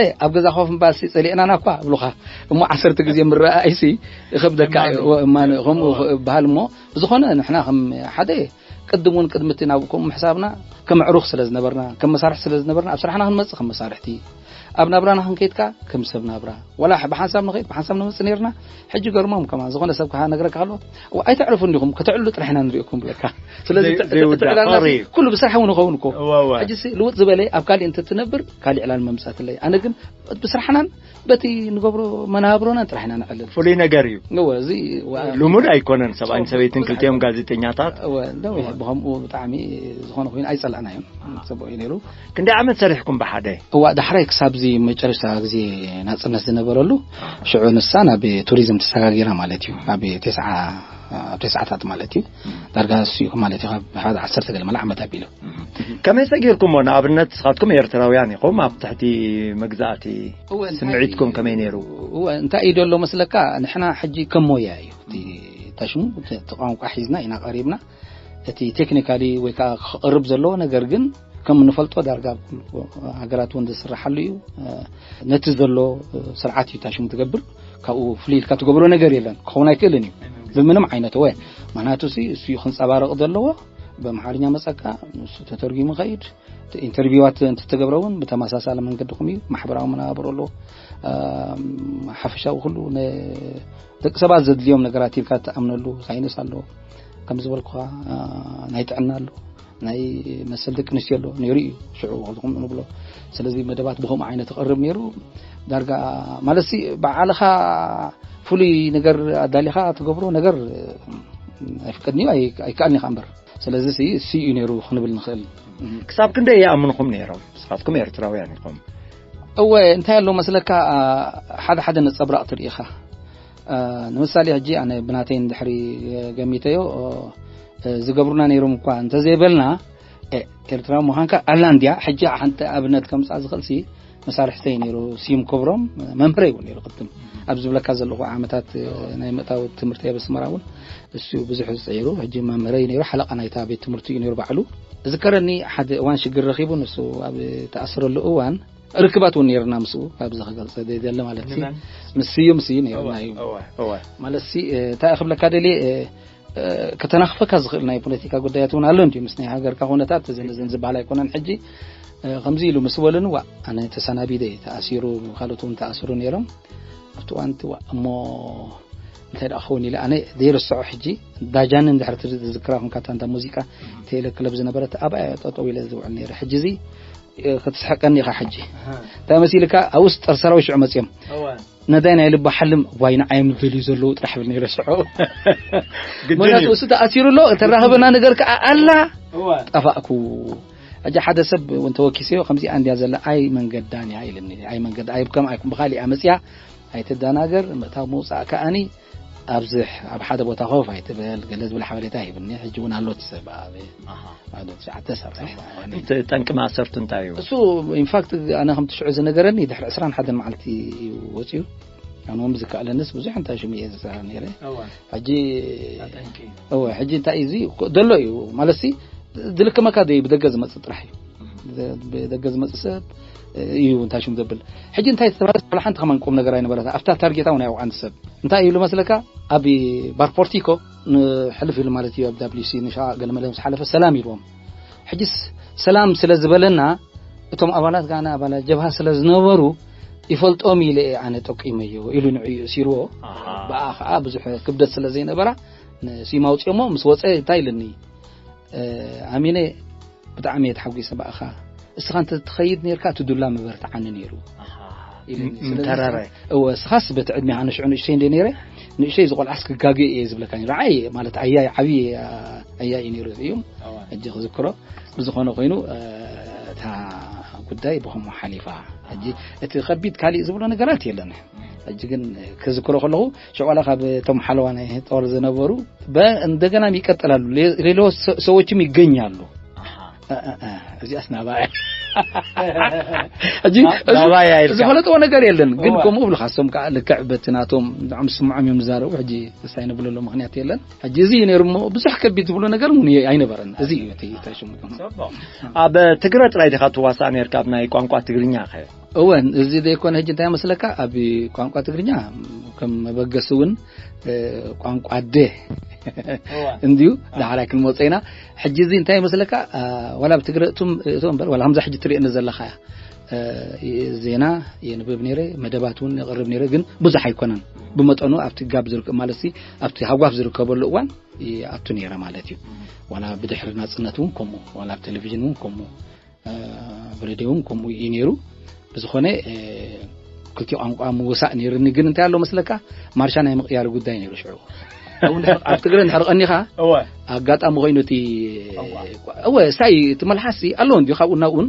"ኤ፣ ኣብ ገዛ ኮፍ ምባልሲ ጸሊእናና እኳ" ይብሉኻ። እሞ ዓሰርተ ግዜ ምረኣይሲ ይኸብደካ እዩ። እማኑ። እማኑ፣ ከምኡ ይበሃል። እሞ ብዝኾነ ንሕና ከም ሓደ ቅድም እውን ቅድሚ እቲ ናብ ከምኡ ምሕሳብና ከም ኣዕሩኽ ስለ ዝነበርና፣ ከም መሳርሒ ስለ ዝነበርና፣ ኣብ ስራሕና ክንመጽእ ከም መሳርሕቲ፣ ኣብ ናብራና ክንከይድ ከኣ ከም ሰብ ናብራ፣ ዋላ ብሓንሳብ ንኸይድ ብሓንሳብ ንመጽእ ነርና። ሕጂ ገርሞም ከማን ዝኾነ ሰብ ክነግረካ ከሎ፣ "እዋ፣ ኣይተዕርፉ እንዲኹም፣ ከተዕሉ ጥራሕ ኢና ንሪእኩም" ብለካ። ስለዚ ዘይ-፣ ተ-፣ ዘይውዳእ ተዕላልና ፍቕሪ። ኩሉ ብስራሕ እውን ይኸውን እኮ። እዋ፣ እዋ። ሕጂ ሲ ልውጥ ዝበለ ኣብ ካሊእ እንተትነብር ካሊእ ዕላል መምጻትለይ። ኣነ ግን ብስራሕናን በቲ ንገብሮ መናብሮናን ጥራሕ ኢና ንዕልል። ፍሉይ ነገር እዩ። እወ፣ እዚ ዋ-፣ ልሙድ ኣይኮነን። ሰብኣይን ሰበይትን ክልቲኦም ጋዜጠኛታት። እወ፣ ነዊሕ ብኸምኡ ብጣዕሚ ዝኾነ ኮይኑ ኣይጸላእናዮን። ጽቡቕ እዩ ነይሩ። ክንደይ ዓመት ሰሪሕኩም ብሓደ? እዋ፣ ዳሕራይ ክሳብ እዚ መጨረሽታ ግዜ ናጽነት ዝነበረሉ፣ ሽዑ ንሳ ናብ ቱሪዝም ተሰጋጊራ ማለት እዩ። ኣብ ተስዓ፣ ኣብ ተስዓታት ማለት እዩ። ዳርጋ እሱ እዩ ማለት እዩ። ካብ ሓደ ዓሰርተ ገለ መለ ዓመት ኣቢሉ። ከመይ ሰጊርኩሞ? ንኣብነት ንስኻትኩም ኤርትራውያን ኢኹም፣ ኣብ ትሕቲ መግዛእቲ እወ፣ እንታይ ስምዒትኩም ከመይ ነይሩ? እወ፣ እንታይ እዩ ደሎ መስለካ? ንሕና ሕጂ ከም ሞያ እዩ። እቲ፣ እታ ሽሙ፣ እቲ ቋንቋ ሒዝና ኢና ቀሪብና። እቲ ቴክኒካሊ ወይ ከዓ ክቐርብ ዘለዎ ነገር ግን ከም እንፈልጦ ዳርጋ ኣብ ኩሉ ሃገራት እውን ዝስራሓሉ እዩ። ነቲ ዘሎ ስርዓት እዩ እታ ሽሙ ትገብር። ካብኡ ፍልይ ኢልካ ትገብሮ ነገር የለን። ክኸውን ኣይክእልን እዩ። ብምንም ዓይነት ወይ ምኽንያቱ ሲ፣ እሱ እዩ ክንጸባረቕ ዘለዎ። ብኣምሓርኛ መጸካ፣ ንሱ ተተርጉሙ ኸይድ። ኢንተርቪዋት እንትትገብረ እውን ብተመሳሳሊ መንገዲ ኹም እዩ። ማሕበራዊ መነባብሮ ኣሎ። ኣም፣ ሓፈሻዊ ኩሉ ነ-፣ ደቂ ሰባት ዘድልዮም ነገራት ኢልካ ትኣምነሉ ሳይንስ ኣሎ። ከም ዝበልኩኻ፣ አ፣ ናይ ጥዕና ኣሎ። ናይ መሰል ደቂ ኣንስትዮ ኣሎ። ነይሩ እዩ ሽዑ ከምኡ ንብሎ። ስለዚ መደባት ብኸምኡ ዓይነት ይቐርብ ነይሩ። ዳርጋ ማለት ሲ ባዕልኻ ፍሉይ ነገር ኣዳሊኻ ትገብሮ ነገር ኣይፍቀድን እዩ፣ ኣይ-፣ ኣይከኣልን ኢኻ እምበር። ስለዚ ሲ፣ ሲ እዩ ነይሩ ክንብል ንኽእል። ክሳብ ክንደይ ይኣምንኹም ነይሮም? ንስኻትኩም ኤርትራውያን ኢኹም። እወ፣ እንታይ ኣሎ መስለካ፣ አ፣ ሓደ ሓደ ነጸብራቕ ትርኢ ኢኻ። አ፣ ንምሳሌ፣ ሕጂ ኣነ ብናተይ እንድሕሪ ገሚተዮ፣ እ፣ ዝገብሩና ነይሮም እኳ እንተዘይበልና፣ እ፣ ኤርትራዊ ምዃንካ ኣላ እንድያ። ሕጂ ሓንቲ ኣብነት ከምጻእ ዝኽእል ሲ፣ መሳርሕተይ ነይሩ፣ ስዩም ክብሮም፣ መምህረይ እውን ነይሩ ቅድም። ኣብ ዝብለካ ዘለኹ ዓመታት፣ እ፣ ናይ ምእታው ትምህርቲ ኣብ ኣስመራ እውን እሱ ብዙሕ ዝጸይሩ፣ ሕጂ መምህረይ ነይሩ፣ ሓለቓ ናይታ ቤት ትምህርቲ እዩ ነይሩ ባዕሉ። ዝከረኒ ሓደ እዋን ሽግር ረኺቡ፣ ንሱ ኣብ ተኣስረሉ እዋን ርክባት እውን ነይርና ምስኡ፣ ኣብዚ ክገልጸ ደለ ማለት ሲ፣ ንመን? ምስ ስዩም ሲ ነይርና እወ፣ እዩ። እወ፣ እወ። ማለት ሲ፣ እ፣ እንታይ ክብለካ ደልየ፣ እ፣ እ፣ ከተናኽፈካ ዝኽእል ናይ ፖለቲካ ጉዳያት እውን ኣሎ እንድዩ። ምስ ናይ ሃገርካ ኩነታት ዝን ዝን ዝበሃል ኣይኮነን። ሕጂ፣ እ፣ ከምዚ ኢሉ ምስ በሉኒ፣ ዋ፣ ኣነ ተሰናቢደ፣ ተኣሲሩ፣ ካልኦት እውን ተኣስሩ ነይሮም። ኣብቲ እዋን እቲ፣ ዋ፣ እሞ እንታይ ደኣ ክኸውን ኢለ፣ ኣነ ዘይርስዖ ሕጂ፣ ዳጃንን ድሕሪ ትዝክራ፣ ኮንካ፣ እታ እንዳ ሙዚቃ፣ ቴሌ ክለብ ዝነበረት፣ ኣብኣ ጠጠው ኢለ ዝውዕል ነይረ። ሕጂ እዚ፣ እ፣ ክትስሕቀኒ ኢኻ ሕጂ። ኣሃ። እንታይ መሲልካ? ኣብኡስ ጸረ ሰራዊት ሽዑ መጺኦም። እወ። ነዳይ ናይ ልባ ሓልም፣ ዋይ፣ ንዓዮም ዝደልዩ ዘለዉ ጥራሕ ብል ነይረ ሽዑ። ግድን ምኽንያቱ እዩ። እሱ ተኣሲሩ ኣሎ፣ እተራኸበና ነገር ከኣ ኣላ። እወ። ጠፋእኩ። ሕጂ ሓደ ሰብ እውን ተወኪሰዮ፣ ከምዚኣ እንድያ ዘላ፣ ኣይ መንገዳን እያ ኢልኒ። ኣይ መንገዳ፣ ኣይ ከም፣ ኣይ ብኻሊኣ መጽያ፣ ኣይትደናገር፣ ምእታው ምውጻእ ከኣኒ ኣብዝሕ፣ ኣብ ሓደ ቦታ ኮፍ ኣይትበል፣ ገለ ዝብል ሓበሬታ ሂብኒ። ሕጂ እውን ኣሎ እቲ ሰብ ኣብ ኣሃ። ኣዶ ትሽዓተ ሳብሳይ። እቲ ጠንቂ ማእሰርቱ እንታይ እዩ? እሱ፣ ኢንፋክት፣ ኣነ ከምቲ ሽዑ ዝነገረኒ፣ ድሕሪ ዕስራን ሓደን መዓልቲ እዩ ወጺኡ። ኣነ እውን ብዝከኣለንስ ብዙሕ እንታይ ሽሙ እየ ዝዛረብ ነይረ። እወ። ሕጂ፣ ኣጠንቂ። እወ፣ ሕጂ እንታይ እዩ እዚ? ደሎ እዩ። ማለትሲ፣ ዝልክመካ ደይ ብደገ ዝመጽእ ጥራሕ እዩ። ብ-፣ ብደገ ዝመጽእ ሰብ እዩ እንታይ ሽም ዘብል። ሕጂ እንታይ ዝተባህለ፣ ዋላ ሓንቲ ከማን ቁም ነገር ኣይነበረታ። ኣብታ ታርጌታ እውን ኣይወዓን ሰብ። እንታይ ኢሉ መስለካ? ኣብ ባር ፖርቲኮ ንሕልፍ ኢሉ ማለት እዩ፣ ኣብ ደብሊው ሲ ንሻ ገለመለ ምስ ሓለፈ ሰላም ኢልዎም። ሕጂስ ሰላም ስለ ዝበለና፣ እቶም ኣባላት ጋና ኣባላት ጀብሃ ስለ ዝነበሩ፣ ይፈልጦም ኢለ እየ ኣነ ጠቂመዮ ኢሉ ንዕኡ እሲርዎ። ኣሃ። ብኣ ኸዓ ብዙሕ ክብደት ስለ ዘይነበራ፣ ንሲማ ኣውፅኦሞ ምስ ወፀ እንታይ ኢልኒ? እ፣ ኣሚነ፣ ብጣዕሚ እየ ተሓጒሰ ብኣኻ። እስኻ እንተ ትኸይድ ኔርካ፣ እቲ ዱላ ምበርትዓኒ ኔሩ። ኣሃ። ኢልኒ። ም-፣ ስለዚ ምተረረ። እወ፣ እስኻስ በቲ ዕድሜኻ ንሽዑ ንእሽተይ እንደ ኔረ፣ ንእሽተይ እዚ ቆልዓስ ክጋገ እየ ዝብለካ ኔሩ። ዓይ፣ ማለት፣ ኣያይ፣ ዓብዪ፣ ኣ-፣ ኣያይ እዩ ኔሩ እዩ። እወ። ሕጂ ክዝክሮ፣ ብዝኾነ ኮይኑ፣ እ፣ እታ ጉዳይ ብኸምኡ ሓሊፋ። ሕጂ እቲ ከቢድ ካሊእ ዝብሎ ነገራት የለን። ሕጂ ግን ክዝክሮ ከለኹ ሽዑ ዋላ ካብ እቶም ሓለዋ ናይ ጦር ዝነበሩ በ-፣ እንደገና ይቀጥላሉ። ሌ-፣ ሌሎች ሰ-፣ ሰዎችም ይገኛሉ። እ፣ እ፣ እ፣ እዚኣስ ናባያ። ሕጂ ና-፣ እዚ ናባያ ኢልካ። ዝፈለጥዎ ነገር የለን። ግን እወ። ከምኡ ብልካ፣ እሶም ከዓ ልክዕ በቲ ናቶም ብጣዕሚ ዝስምዖም እዮም ዝዛረቡ። ሕጂ እሳ ይንብለሉ ምኽንያት የለን። ሕጂ እዚ እዩ ነይሩ እሞ ብዙሕ ከቢድ ዝብሎ ነገር እውን ኣይነበረን። እዚ እዩ እቲ፣ እቲ ሽሙ። ጽቡቕ። ኣብ ትግረ ጥራይ ዲኻ ትዋሳእ ነርካ ኣብ ናይ ቋንቋ ትግርኛ ኸ? እወን፣ እዚ ዘይኮነ ሕጂ እንታይ መስለካ፣ ኣብ ቋንቋ ትግርኛ ከም መበገሲ እውን፣ እ፣ ቋንቋ ኣደ እወ። እንድዩ። ዳሕራይ ክንመጾ ኢና። ሕጂ እዚ እንታይ መስለካ፣ አ፣ ዋላ ኣብ ትግረ እቶም፣ እቶም እምበር፣ ዋላ ከምዛ ሕጂ ትርእየኒ ዘለኻ እያ። እ፣ ዜና የንብብ ነይረ፣ መደባት እውን የቕርብ ነይረ፣ ግን ብዙሕ ኣይኮነን። ብመጠኑ ኣብቲ ጋብ ዝርከብ፣ ማለት ሲ፣ ኣብቲ ሃጓፍ ዝርከበሉ እዋን ይኣቱ ነይረ ማለት እዩ። ዋላ ብድሕሪ ናጽነት እውን ከምኡ፣ ዋላ ኣብ ቴሌቪዥን እውን ከምኡ፣ እ፣ ብሬድዮ እውን ከምኡ እዩ ነይሩ። ብዝኾነ፣ እ፣ ክልቲኡ ቋንቋ ምውሳእ ነይሩኒ፣ ግን እንታይ ኣሎ መስለካ፣ ማርሻ ናይ ምቕያር ጉዳይ ነይሩ ሽዑ። ኣብ እንድሕር-፣ ኣብ ትግረ እንድሕር ቀኒኻ፣ እወ። ኣጋጣሚ ኮይኑ እቲ ቋንቋ። እወ፣ ሳይ እቲ መልሓስ ኣሎ እንድዩ፣ ካብኡ ናብኡን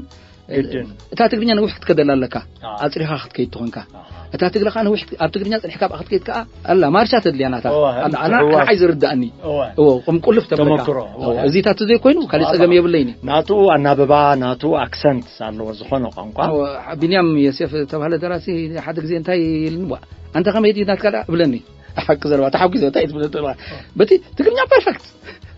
ግድን። እታ ትግርኛ ነዊሕ ክትከደላ ኣለካ። ኣዎ። ኣጽሪኻ ክትከይድ ትኾንካ። ኣዎ። እታ ትግረ ኸኣ ነዊሕ፣ ኣብ ትግርኛ ጽኒሕካ ብኣ ክትከይድ ከኣ ኣላ፣ ማርሻ ተድልያ ናታ። እወ፣ ኣላ፣ ኣና፣ ምትሕውዋስ። ንዓይ ዝርዳእኒ። እወ። እወ፣ ቅም ቁልፍ ተብለካ። ተመክሮ። እወ፣ እወ። እዚታት ዘይኮይኑ ካልእ ጸገም የብለይን። ናቱ ኣናብባ፣ ናቱ ኣክሰንት ኣለዎ ዝኾነ ቋንቋ። እወ፣ ቢንያም የሴፍ ዝተባህለ ደራሲ ሓደ ግዜ እንታይ ኢልኒ፣ "ዋ፣ ኣንተ ከመይ ድዩ ናትካ ደኣ?" እብለኒ። ሓቂ ዘረባ፣ ተሓጒሰ፣ እንታይ ትብል ዘለኻ? በቲ ትግርኛ ፐርፈክት።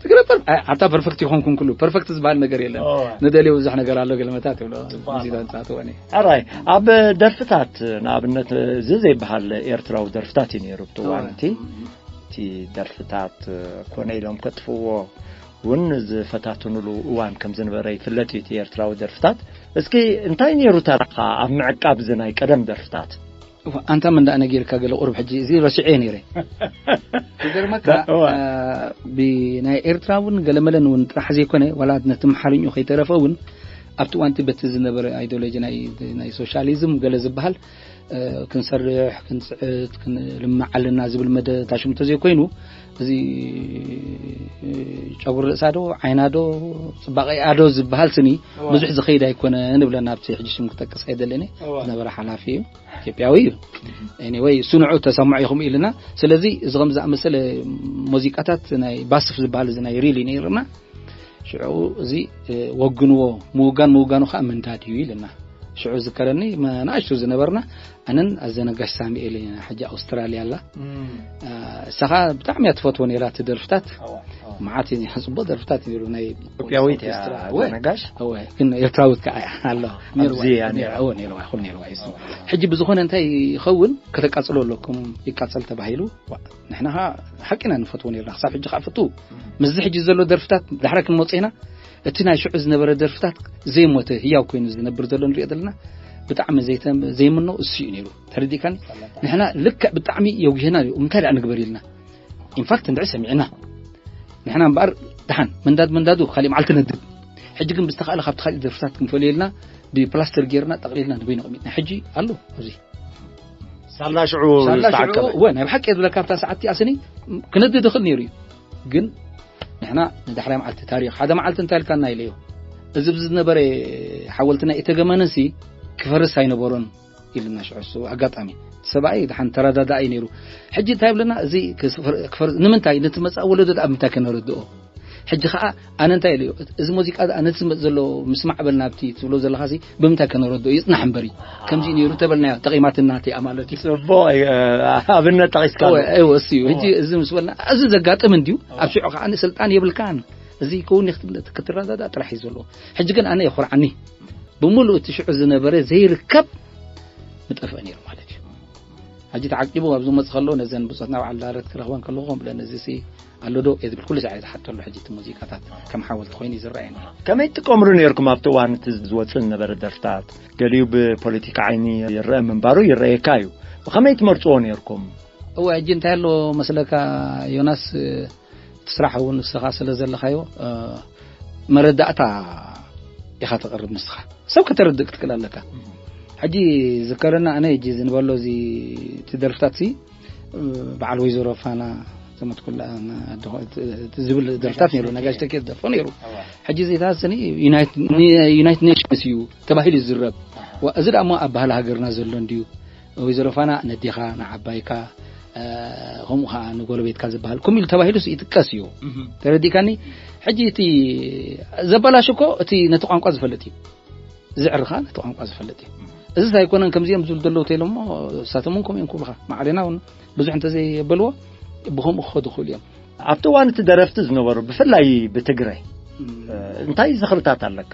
ትግረ ፐር-፣ ኣይ፣ ኣታ ፐርፈክት ይኾንኩን ኩሉ። ፐርፈክት ዝበሃል ነገር የለን። እወ። ንደልዮ ብዙሕ ነገር ኣሎ፣ ገለመታት ይብሎ። ጽቡቕ። ሙዚቃ ንጻወት እወ፣ እኔ። ሕራይ፣ ኣብ ደርፍታት፣ ንኣብነት፣ እዚ ዘይበሃል ኤርትራዊ ደርፍታት እዩ ነይሩ፣ ኣብቲ እወ። እዋን እቲ። እቲ ደርፍታት ኮነ ኢሎም ከጥፍዎ እውን ዝፈታተኑሉ እዋን ከም ዝነበረ ይፍለጥ እዩ፣ እቲ ኤርትራዊ ደርፍታት። እስኪ እንታይ ነይሩ ታሪኽካ ኣብ ምዕቃብ እዚ ናይ ቀደም ደርፍታት? እወ፣ ኣንታ ምን ደኣ ነጊርካ ገለ ቁሩብ ሕጂ እዚ ረሲዐ ነይረ። ክገርመካ፣ እወ። አ፣ ብናይ ኤርትራ እውን ገለመለን እውን ጥራሕ ዘይኮነ፣ ዋላ ነቲ መሓርኝኡ ከይተረፈ እውን ኣብቲ እዋንቲ በቲ ዝነበረ ኣይዲዮሎጂ ናይ፣ ናይ ሶሻሊዝም ገለ ዝበሃል፣ እ፣ ክንሰርሕ፣ ክንጽዕት፣ ክንልማዕ ኣለና ዝብል መደ ታሽሙ እንተዘይኮይኑ፣ እዚ፣ እ፣ ጨጉሪ ርእሳ ዶ፣ ዓይና ዶ፣ ጽባቐኣ ዶ ዝበሃል ስኒ እወ። ብዙሕ ዝኸይድ ኣይኮነን ንብለና። ኣብቲ ሕጂ ሽም ክጠቅስ ኣይደልን እየ። እወ። ዝነበረ ሓላፊ እዩ። ኢትዮጵያዊ እዩ። ኤኒወይ፣ ስንዑ ተሰምዑ ኢኹም ኢልና። ስለዚ እዚ ከም ዝኣመሰለ ሙዚቃታት ናይ ባስፍ ዝበሃል እዚ ናይ ሪሊ ነይርና። ሽዑ እዚ፣ እ፣ ወግንዎ፣ ምውጋን ምውጋኑ ከዓ ምንዳድ እዩ ኢልና። ሽዑ ዝከረኒ መ-፣ ንኣሽቱ ዝነበርና ኣነን ኣዘነጋሽ ሳሙኤል ኢና፣ ሕጂ ኣውስትራልያ ኣላ። እም። እ፣ እሳ ከዓ ብጣዕሚ እያ ትፈትዎ ነይራ እቲ ደርፍታት። እዋ፣ እዋ። መዓት እዩ፣ ጽቡቕ ደርፍታት እዩ ነይሩ፣ ናይ ኢትዮጵያዊት እያ ኦርኬስትራ። እወ፣ ኣዘነጋሽ? እወ፣ ግን ኤርትራዊት ከዓ እያ። ኣሎ። ኣብዚ ነይርዋ፣ እያ ነይራ። እወ፣ ነይርዋ፣ ይኹን ነይርዋ፣ ይስሙ። እዋ። ሕጂ ብዝኾነ እንታይ ይኸውን፣ ከተቃጽሎ ኣለኩም፣ ይቃጸል ተባሂሉ። ዋ፣ ንሕና ኸዓ ሓቂና ንፈትዎ ነይርና፣ ክሳብ ሕጂ ኸዓ ፍትው። ምስዚ ሕጂ ዘሎ ደርፍታት ዳሕረ ክንመጽእ ኢና። እቲ ናይ ሽዑ ዝነበረ ደርፍታት ዘይሞተ ህያው ኮይኑ ዝነብር ዘሎ ንሪኦ ዘለና። ብጣዕሚ ዘይተ-፣ ዘይምኖ እሱ እዩ ነይሩ። ተረዲእካኒ? ንሕና ልክዕ ብጣዕሚ የጉህና እዩ። እንታይ ደኣ ንግበር ኢልና። ኢንፋክት እንድዒ ሰሚዕና። ንሕና እምበኣር ደሓን ምንዳድ ምንዳዱ ካሊእ መዓልቲ ነድብ። ሕጂ ግን ብዝተኻእለ ካብቲ ካሊእ ደርፍታት ክንፈልዮ ኢልና ብፕላስተር ጌርና ጠቕሊልና ንበይኑ ኣቐሚጥና። ሕጂ ኣሎ ኣብዚ። ሳላ ሽዑ ሳላ ሽዑ፣ ዝተዓቀበ። እወ፣ ናይ ብሓቂ እየ ዝብለካ፣ ኣብታ ሰዓት እቲኣ ስኒ ክነድድ ይኽእል ነይሩ እዩ። ግን ንሕና ንዳሕራይ መዓልቲ ታሪኽ፣ ሓደ መዓልቲ እንታይ ኢልካና ኢለዮ። እዚ ብዝነበረ ሓወልቲ ናይ እተገመነሲ ክፈርስ ኣይነበሮን ኢልና ሽዑ እሱ ኣጋጣሚ። ሰብኣይ ደሓን ተረዳዳኢ ነይሩ። ሕጂ እንታይ ይብለና፣ እዚ ክፈር-፣ ክፈር-፣ ንምንታይ ነቲ መጻኢ ወለዶ ደኣ ብምንታይ ከነረድኦ? ሕጂ ኸኣ ኣነ እንታይ ኢለዮ፣ እዚ ሙዚቃ ደኣ ነቲ ዝመጽእ ዘሎ ምስማዕ በል ናብቲ ትብሎ ዘለኻሲ ብምንታይ ከነረድኦ? ይጽናሕ እምበሪ። ከምዚ ነይሩ ተበልናዮ፣ ጠቒማትና እቲኣ ማለት እዩ። ጽቡቕ፣ እ፣ ኣብነት ጠቒስካ እወ፣ ኣሎ። እወ፣ እሱ እዩ። ሕጂ እወ። እዚ ምስ በልና፣ እዚ ዘጋጥም እንድዩ። እወ። ኣብ ሽዑ ኸኣ ስልጣን የብልካን። እዚ ይከውን እዩ ክትብል፣ ክትረዳዳእ ጥራሕ እዩ ዘለዎ። ሕጂ ግን ኣነ የኹርዓኒ። ብምሉእ እቲ ሽዑ ዝነበረ ዘይርከብ ምጠፍአ ነይሩ ማለት እዩ። ሕጂ ተዓቂቡ ኣብ ዝመጽእ ከሎ ነዘን ብጾትና በዓል ዳረት ክረኽበን ከለኹ ከም ብለን እዚ ሲ ኣሎ ዶ እየ ዝብል ኩሉ ሰዓት ዝሓተሉ። ሕጂ እቲ ሙዚቃታት ከም ሓወልቲ ኮይኑ እዩ ዝረኣየኒ። ከመይ ትጥቀምሉ ነይርኩም ኣብቲ እዋን እቲ ዝወጽእ ዝነበረ ደርፍታት? ገሊኡ ብፖለቲካ ዓይኒ ይረአ ምንባሩ ይረኣየካ እዩ። ብኸመይ ትመርጽዎ ነይርኩም? እወ፣ ሕጂ እንታይ ኣሎ መስለካ ዮናስ፣ እቲ ስራሕ እውን ንስኻ ስለ ዘለኻዮ፣ እ፣ መረዳእታ ኢኻ ተቕርብ ንስኻ። ሰብ ከተረድእ ክትክእል ኣለካ። ሕጂ ዝከረና ኣነ ሕጂ ዝንበሎ እዚ እቲ ደርፍታት ሲ፣ እ፣ በዓል ወይዘሮ ፋና ዘመትኩላ፣ ና-፣ ዶ-፣ እቲ፣ እቲ ዝብል ደርፍታት ነይሩ፣ ነጋሽ ተኪ ዝደርፎ ነይሩ። እዋ። ሕጂ ዘይተሃሰኒ ዩናይትድ ኔሽንስ እዩ ተባሂሉ ዝዝረብ። እዚ ደሞ ኣብ ባህሊ ሃገርና ዘሎ እንድዩ። ወይዘሮ ፋና ነዴኻ ንዓባይካ፣ ከምኡ ከዓ ንጎረቤትካ ዝበሃል ኩም ኢሉ ተባሂሉስ ይጥቀስ እዩ። ተረዲእካኒ? ሕጂ እቲ ዘበላሽ እኮ እቲ ነቲ ቋንቋ ዝፈልጥ እዩ። ዝዕርኻ ነቲ ቋንቋ ዝፈልጥ እዩ። እዚ ኣይኮነን ከምዚኦም ዝብሉ ዘለዉ ተይሎሞ እሳቶም እውን ከምኡ እዮም ክብሉኻ። ማዕሬና እውን ብዙሕ እንተዘይበልዎ ብኸምኡ ክኸዱ ክኽእሉ እዮም። ኣብቲ እዋን እቲ ደረፍቲ ዝነበሩ ብፍላይ ብትግረ እንታይ ዝኽርታት ኣለካ?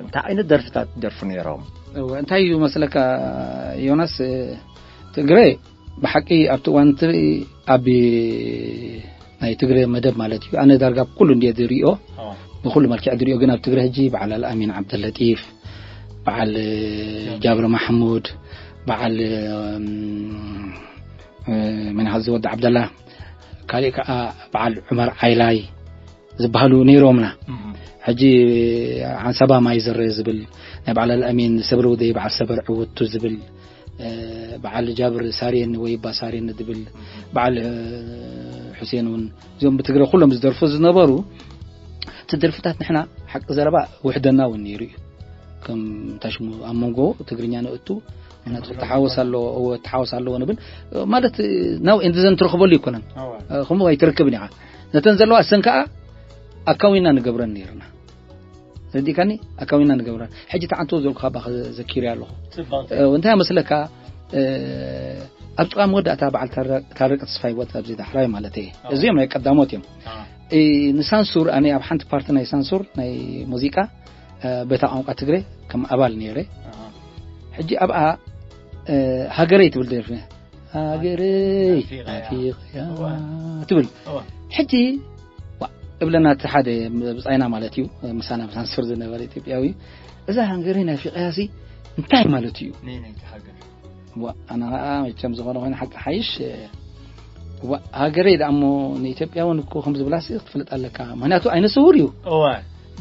እንታይ ዓይነት ደርፍታት ደርፉ ነይሮም? እንታይ እዩ መስለካ ዮናስ? ትግረ ብሓቂ ኣብቲ እዋን እቲ ኣብ ናይ ትግረ መደብ ማለት እዩ። ኣነ ዳርጋ ኩሉ እንድየ ዝሪኦ፣ ብኩሉ መልክዕ ዝሪኦ። ግን ኣብ ትግረ ሕጂ በዓል ኣልኣሚን ዓብደለጢፍ፣ በዓል ጃብር ማሕሙድ፣ በዓል መን ዝወዲ ዓብደላ፣ ካሊእ ከዓ በዓል ዑመር ዓይላይ ዝበሃሉ ነይሮምና። ሕጂ ዓንሰባ ማይ ዝረ ዝብል ናይ በዓል ኣልኣሚን፣ ሰብር ውደይ በዓል ሰበር ዕውቱ ዝብል፣ በዓል ጃብር ሳሬን ወይ ባ ሳሬን ዝብል፣ በዓል ሑሴን እውን፣ እዚኦም ብትግረ ኩሎም ዝደርፉ ዝነበሩ እቲ ደርፍታት ንሕና ሓቂ ዘረባ ውሕደና እውን ነይሩ እዩ። ከም ታሽሙ ኣብ መንጎ ትግርኛ ንእቱ ምክንያቱ ተሓወስ ኣለዎ፣ እወ ተሓወስ ኣለዎ ንብል ማለት ናው ኤንድ ዘን ትረኽበሉ ይኮነን። ከምኡ ኣይትረክብን ኢኻ። ነተን ዘለዋ እሰን ከዓ ኣካዊና ንገብረን ነይርና። ረዲእካኒ? ኣካዊና ንገብረን። ሕጂ ተዓንቶ ዘልኩኻ ባኸ ዘኪሪ ኣለኹ። እንታይ መስለካ? ኣብ ጥቓ መወዳእታ በዓል ታረቀ ተስፋ ይወት ኣብዚ ዳሕራይ ማለት እየ። እዚኦም ናይ ቀዳሞት እዮም። ንሳንሱር ኣነ ኣብ ሓንቲ ፓርቲ ናይ ሳንሱር ናይ ሙዚቃ በታ ቋንቋ ትግረ ከም ኣባል ነይረ። ሕጂ ኣብኣ ሃገረይ ትብል ደርፊ፣ ሃገረይ ናፊቐያ ትብል። ሕጂ እብለና እቲ ሓደ ብጻይና ማለት እዩ፣ ምሳና ሳንሱር ዝነበረ ኢትዮጵያዊ፣ እዛ ሃገረይ ናፊቐያ ሲ እንታይ ማለት እዩ? ኣነ ከዓ መቸም ዝኾነ ኮይኑ ሓቂ ሓይሽ ሃገረይ ደኣ እሞ ንኢትዮጵያ እውን እኮ ከም ዝብላሲ ክትፍልጥ ኣለካ። ምክንያቱ ዓይነ ስውር እዩ።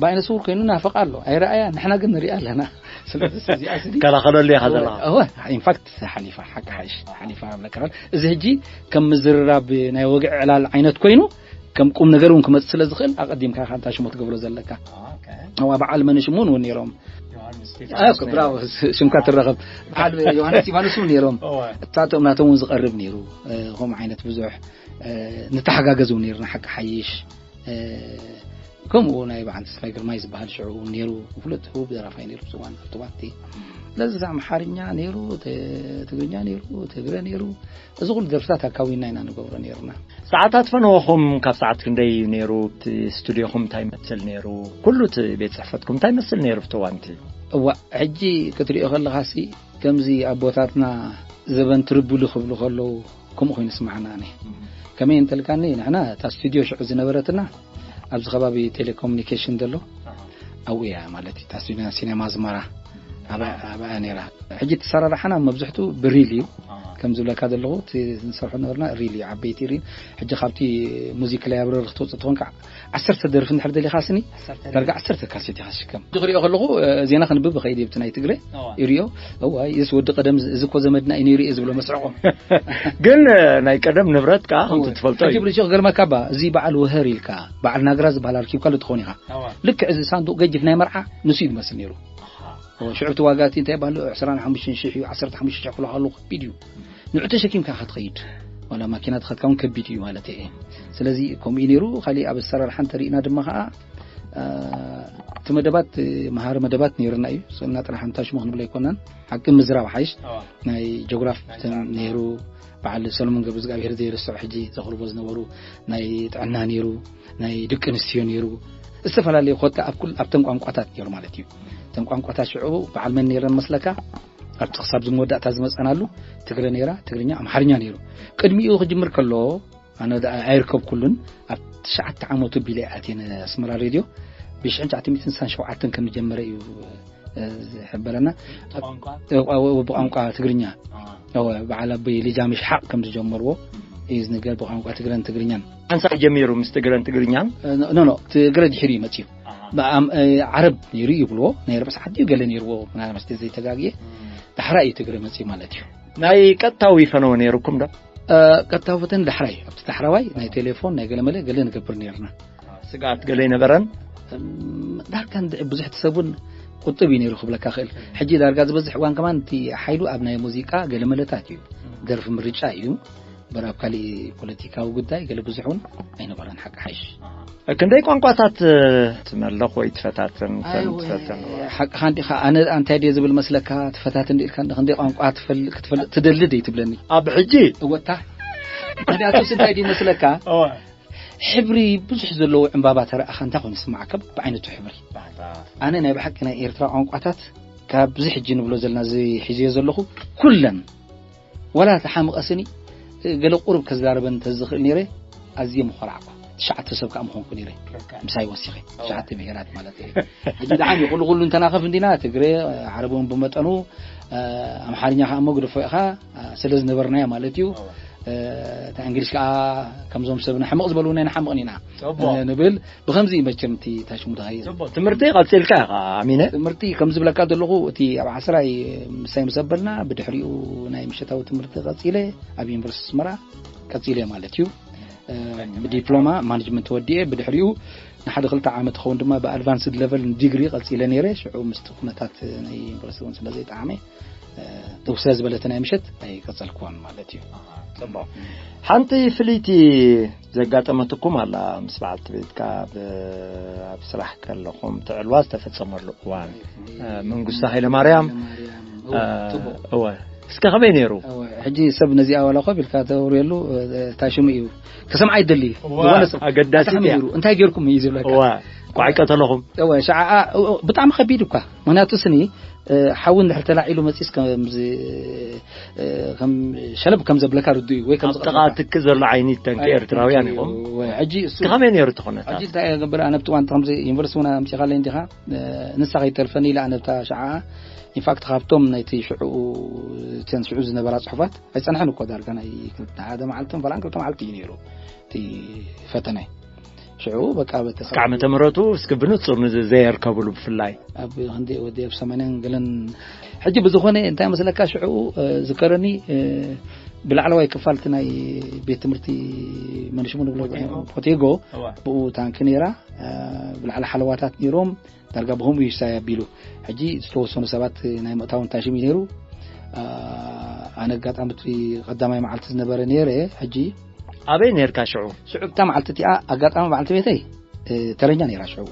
ብዓይነ ስውር ኮይኑ ናፈቃ ኣሎ ኣይረኣያ፣ ንሕና ግን ንሪኣ ኣለና። ስለዚ እዚኣ ስዲ ከላኸለሉ ኢኻ ዘለኻ። ኢንፋክት ሓሊፋ ሓቂ ሓይሽ ሓሊፋ ብለካ። እዚ ሕጂ ከም ምዝርራብ ናይ ወግዒ ዕላል ዓይነት ኮይኑ ከም ቁም ነገር እውን ክመጽእ ስለ ዝኽእል ኣቐዲምካ ኢኻ እንታ ሽሞ ትገብሮ ዘለካ። እዋ በዓል መን ሽሙ እውን እውን ነይሮም። ብራቮ፣ ሽምካ ትረኸብ። በዓል ዮሃንስ እስቲፋኖስ እውን ነይሮም። እታቶም ናቶም እውን ዝቐርብ ነይሩ። ከምኡ ዓይነት ብዙሕ ንተሓጋገዝ እውን ነይርና ሓቂ ሓይሽ። ከምኡ ናይ በዓል ተስፋይ ግርማይ ዝበሃል ሽዑ እውን ነይሩ። ፍሉጥ ህቡብ ደራፋይ ነይሩ ብዝዋን ኣብቲ ዋንቲ። ስለዚ ኣምሓርኛ ነይሩ፣ ትግርኛ ነይሩ፣ ትግረ ነይሩ። እዚ ኩሉ ደርፍታት ኣካዊና ኢና ንገብሮ ነይርና። ሰዓታት ፈነወኹም ካብ ሰዓት ክንደይ እዩ ነይሩ? እቲ ስቱዲዮኹም እንታይ ይመስል ነይሩ? ኩሉ እቲ ቤት ጽሕፈትኩም እንታይ ይመስል ነይሩ ኣብቲ እዋን እቲ? እዋ፣ ሕጂ ክትሪኦ ከለኻሲ ከምዚ ኣቦታትና ዘበን ትርብሉ ክብሉ ከለዉ ከምኡ ኮይኑ ስማዕና። ኣነ ከመይ እንተልካኒ፣ ንሕና እታ ስቱዲዮ ሽዑ ዝነበረትና ኣብዚ ከባቢ ቴሌኮሙኒኬሽን ዘሎ ኣብኡ እያ ማለት እዩ። እታ ስቱዲዮ ሲኔማ ኣዝመራ ኣብኣ ነይራ። ሕጂ እቲ ሰራርሓና መብዝሕቱ ብሪል እዩ። ከም ዝብለካ ዘለኹ እቲ ንሰርሖ ነበርና ሪል እዩ፣ ዓበይቲ ሪል። ሕጂ ካብቲ ሙዚክ ላይብረሪ ክትወፅእ ትኾን ከዓ ዓሰርተ ደርፊ እንድሕር ደሊኻ ስኒ ዳርጋ ዓሰርተ ካሴት ኢኻ ትሽከም። እዚ ክሪኦ ከለኹ ዜና ክንብብ ይኸይድ እዩ ብቲ ናይ ትግረ ይሪኦ። እዋይ እስ ወዲ ቀደም እዚ እኮ ዘመድና እዩ ነይሩ እየ ዝብሎ መስዕቆም። ግን ናይ ቀደም ንብረት ከዓ ከምቲ ትፈልጦ እዩ። ብልሽቕ ገርመካ ባ እዚ በዓል ወሀር ኢልካ በዓል ናግራ ዝበሃል ኣርኪብካ ሉ ትኾን ኢኻ። ልክዕ እዚ ሳንዱቕ ገጅፍ ናይ መርዓ ንሱ እዩ ዝመስል ነይሩ። ሽዑ እቲ ዋጋ እቲ እንታይ ይበሃል? ዕስራን ሓሙሽተን ሽሕ እዩ። ዓሰርተ ሓሙሽተ ሽሕ ክሎ ከለኹ ከቢድ እዩ። ንዑ ተሸኪምካ ክትኸይድ ዋላ ማኪና ተኸድካ እውን ከቢድ እዩ ማለት እየ። ስለዚ ከምኡ እዩ ነይሩ። ካሊእ ኣብ ኣሰራርሓ እንተሪእና ድማ ከዓ እቲ መደባት መሃሪ መደባት ነይርና እዩ። ስእልና ጥራሕ እንታ ሽሙ ክንብሎ ኣይኮናን። ሓቂ ምዝራብ ሓይሽ ናይ ጆግራፍ ነይሩ። በዓል ሰሎሞን ገብረ እግዚኣብሔር ዘይርስዖ ሕጂ ዘቕርቦ ዝነበሩ ናይ ጥዕና ነይሩ፣ ናይ ደቂ ኣንስትዮ ነይሩ፣ ዝተፈላለዩ ኮታ ኣብ ኩል ኣብተን ቋንቋታት ነይሩ ማለት እዩ። እተን ቋንቋታት ሽዑ በዓል መን ነይረን መስለካ? ኣብቲ ክሳብ ዝመወዳእታ ዝመፀናሉ ትግረ ነይራ፣ ትግርኛ፣ ኣምሓርኛ ነይሩ። ቅድሚኡ ክጅምር ከሎ ኣነ ደኣ ኣይርከብኩሉን። ኣብ ትሽዓተ ዓመቱ ቢለ ኣትየ ንኣስመራ ሬድዮ ብሽሕን ትሽዓተ ሚእትን ስሳን ሸውዓተን ከም ዝጀመረ እዩ ዝሕበረና። ብቋንቋ ትግርኛ በዓል ኣቦይ ልጃም ይስሓቅ ከም ዝጀመርዎ እዩ ዝንገር። ብቋንቋ ትግረን ትግርኛን ሓንሳብ ጀሚሩ ምስ ትግረን ትግርኛን ኖ ኖ ትግረ ድሕሪ እዩ መፅዩ። ዓረብ ነይሩ ይብልዎ ናይ ርብዒ ሰዓት ድዩ ገለ ነይርዎ ምናልባት ዘይተጋግየ ዳሕራይ እዩ ትግረ መፅዩ ማለት እዩ። ናይ ቀጥታዊ ፈነወ ነይሩኩም ዶ? ቀጥታዊ ፈተን ዳሕራይ ኣብቲ ዳሕራዋይ ናይ ቴሌፎን ናይ ገለመለ ገለ ንገብር ነይርና። ስግኣት ገለ ይነበረን? ዳርካ እንድዒ ብዙሕ ሰብ እውን ቁጥብ እዩ ነይሩ ክብለካ ክእል። ሕጂ ዳርጋ ዝበዝሕ እዋን ከማን እቲ ሓይሉ ኣብ ናይ ሙዚቃ ገለመለታት እዩ፣ ደርፊ ምርጫ እዩ። እምበር ኣብ ካሊእ ፖለቲካዊ ጉዳይ ገለ ብዙሕ እውን ኣይነበረን። ሓቂ ሓይሽ ክንደይ ቋንቋታት ትመለኽ ወይ ትፈታትን? ፈን ትፈትን? ሓቅኻ እንዲኻ። ኣነ እንታይ ድየ ዝብል መስለካ? ትፈታትን ኢልካ እንደ ክንደይ ቋንቋ ትፈልጥ ክትፈልጥ ትደሊ ድዩ ትብለኒ? ኣብ ሕጂ እወታ ምክንያቱ እንታይ ድዩ መስለካ? ሕብሪ ብዙሕ ዘለዎ ዕምባባ ተረኣኻ እንታይ ኮይኑ ይስማዓካ? ብዓይነቱ ሕብሪ። ኣነ ናይ ብሓቂ ናይ ኤርትራ ቋንቋታት ካብዚ ሕጂ ንብሎ ዘለና እዚ ሒዝዮ ዘለኹ ኩለን ዋላ ተሓምቐስኒ ገለ ቁሩብ ከዛረበን ተዝኽእል ነይረ ኣዝየ ምኾራዕኩ። ትሽዓተ ሰብ ከዓ ምኾንኩ ነይረ ምሳይ ወሲኸ ትሽዓተ ብሄራት ማለት እዩ። ሕጂ ደሓን እዩ ኩሉ ኩሉ እንተናኸፍ እንዲና ትግረ ዓረብ እውን ብመጠኑ ኣምሓርኛ ከዓ እሞ ግደፎ ኢኻ ስለ ዝነበርናዮ ማለት እዩ። እታ እንግሊሽ ከዓ ከምዞም ሰብ ንሕምቕ ዝበሉ ናይ ንሓምቕን ኢና ንብል። ብኸምዚ እዩ መቸም እቲ ታሽሙ ተሃየ። ጽቡቕ ትምህርቲ ቀጺልካ ኢኻ ኣሚነ? ትምህርቲ ከም ዝብለካ ዘለኹ እቲ ኣብ ዓስራይ ምሳይ ምስ ኣበልና ብድሕሪኡ ናይ ምሸታዊ ትምህርቲ ቀጺለ ኣብ ዩኒቨርሲቲ ኣስመራ ቀጺለ ማለት እዩ። ብዲፕሎማ ማኔጅመንት ተወዲኤ ብድሕሪኡ ንሓደ ክልተ ዓመት ክኸውን ድማ ብኣድቫንስድ ሌቨል ዲግሪ ቀጺለ ነይረ። ሽዑ ምስቲ ኩነታት ናይ ዩኒቨርሲቲ እውን ስለ ዘይጠዓመ ትውሰ ዝበለተ ናይ ምሸት ኣይቀጸልክዎን ማለት እዩ። ጽቡቕ። ሓንቲ ፍልይቲ ዘጋጠመትኩም ኣላ ምስ በዓልቲ ቤትካ ብ- ኣብ ስራሕ ከለኹም ትዕልዋ ዝተፈጸመሉ እዋን መንግስቱ ሃይለ ማርያም እወ እስከ ከመይ ነይሩ? ሕጂ ሰብ ነዚኣ ዋላ ኮ ቢልካ ተውርየሉ ታሽሙ እዩ። ከሰምዓ ይደሊ። ዝኾነ ሰብ ኣገዳሲ ኣታ ከመይ እያ። ነይሩ? እንታይ ጌርኩም እዩ ዝብለካ? እወ ኳዕ ቀተለኹም። እወ ሸዓ ብጣዕሚ ከቢድ እኳ ምክንያቱ ስኒ ሓዊ እንድሕር ተላዒሉ መፂስ ከም ሸለብ ከም ዘብለካ ርዱ እዩ ወይ ከም ኣብ ጥቓ ትክ ዘሎ ዓይኒ ተንኪ ኤርትራውያን ኢኹም። ሕጂ እሱ ከመይ ነይሩ እቲ ኩነታት? ሕጂ እንታይ እየ ገብር ኣነ ኣብቲ እዋን ከምዚ ዩኒቨርሲቲ እውን ኣምፂኻለይ እንዲኻ ንሳ ከይተርፈኒ ኢለ ኣነ ብታ ሸዓ ኢንፋክት ካብቶም ናይቲ ሽዑ እተን ሽዑ ዝነበራ ፅሑፋት ኣይፀንሐን እኮ ዳርጋ ናይ ክልተ ሓደ መዓልትን ፈላን ክልተ መዓልቲ እዩ ነይሩ እቲ ፈተናይ ሽዑ በቃ በተሰ ክዓ ዓመተ ምሕረቱ እስኪ ብንጹር ንዘየርከብሉ ብፍላይ ኣብ ክንዲ ወዲ ኣብ ሰማንያን ገለን ሕጂ ብዝኾነ እንታይ መስለካ ሽዑ ዝከረኒ ብላዕለዋይ ክፋልቲ ናይ ቤት ትምህርቲ መንሽሙ ንብሎ ፖቴጎ ብኡ ታንኪ ነይራ ብላዕሊ ሓለዋታት ነይሮም ዳርጋ ብኸምኡ ይሳይ ኣቢሉ ሕጂ ዝተወሰኑ ሰባት ናይ ምእታውን ታሽም እዩ ነይሩ ኣነ ኣጋጣሚ እቲ ቀዳማይ መዓልቲ ዝነበረ ነይረ ሕጂ ኣበይ ነርካ ሽዑ? ሽዑ እታ መዓልቲ እቲኣ ኣጋጣሚ በዓልቲ ቤተይ ተረኛ ነይራ ሽዑ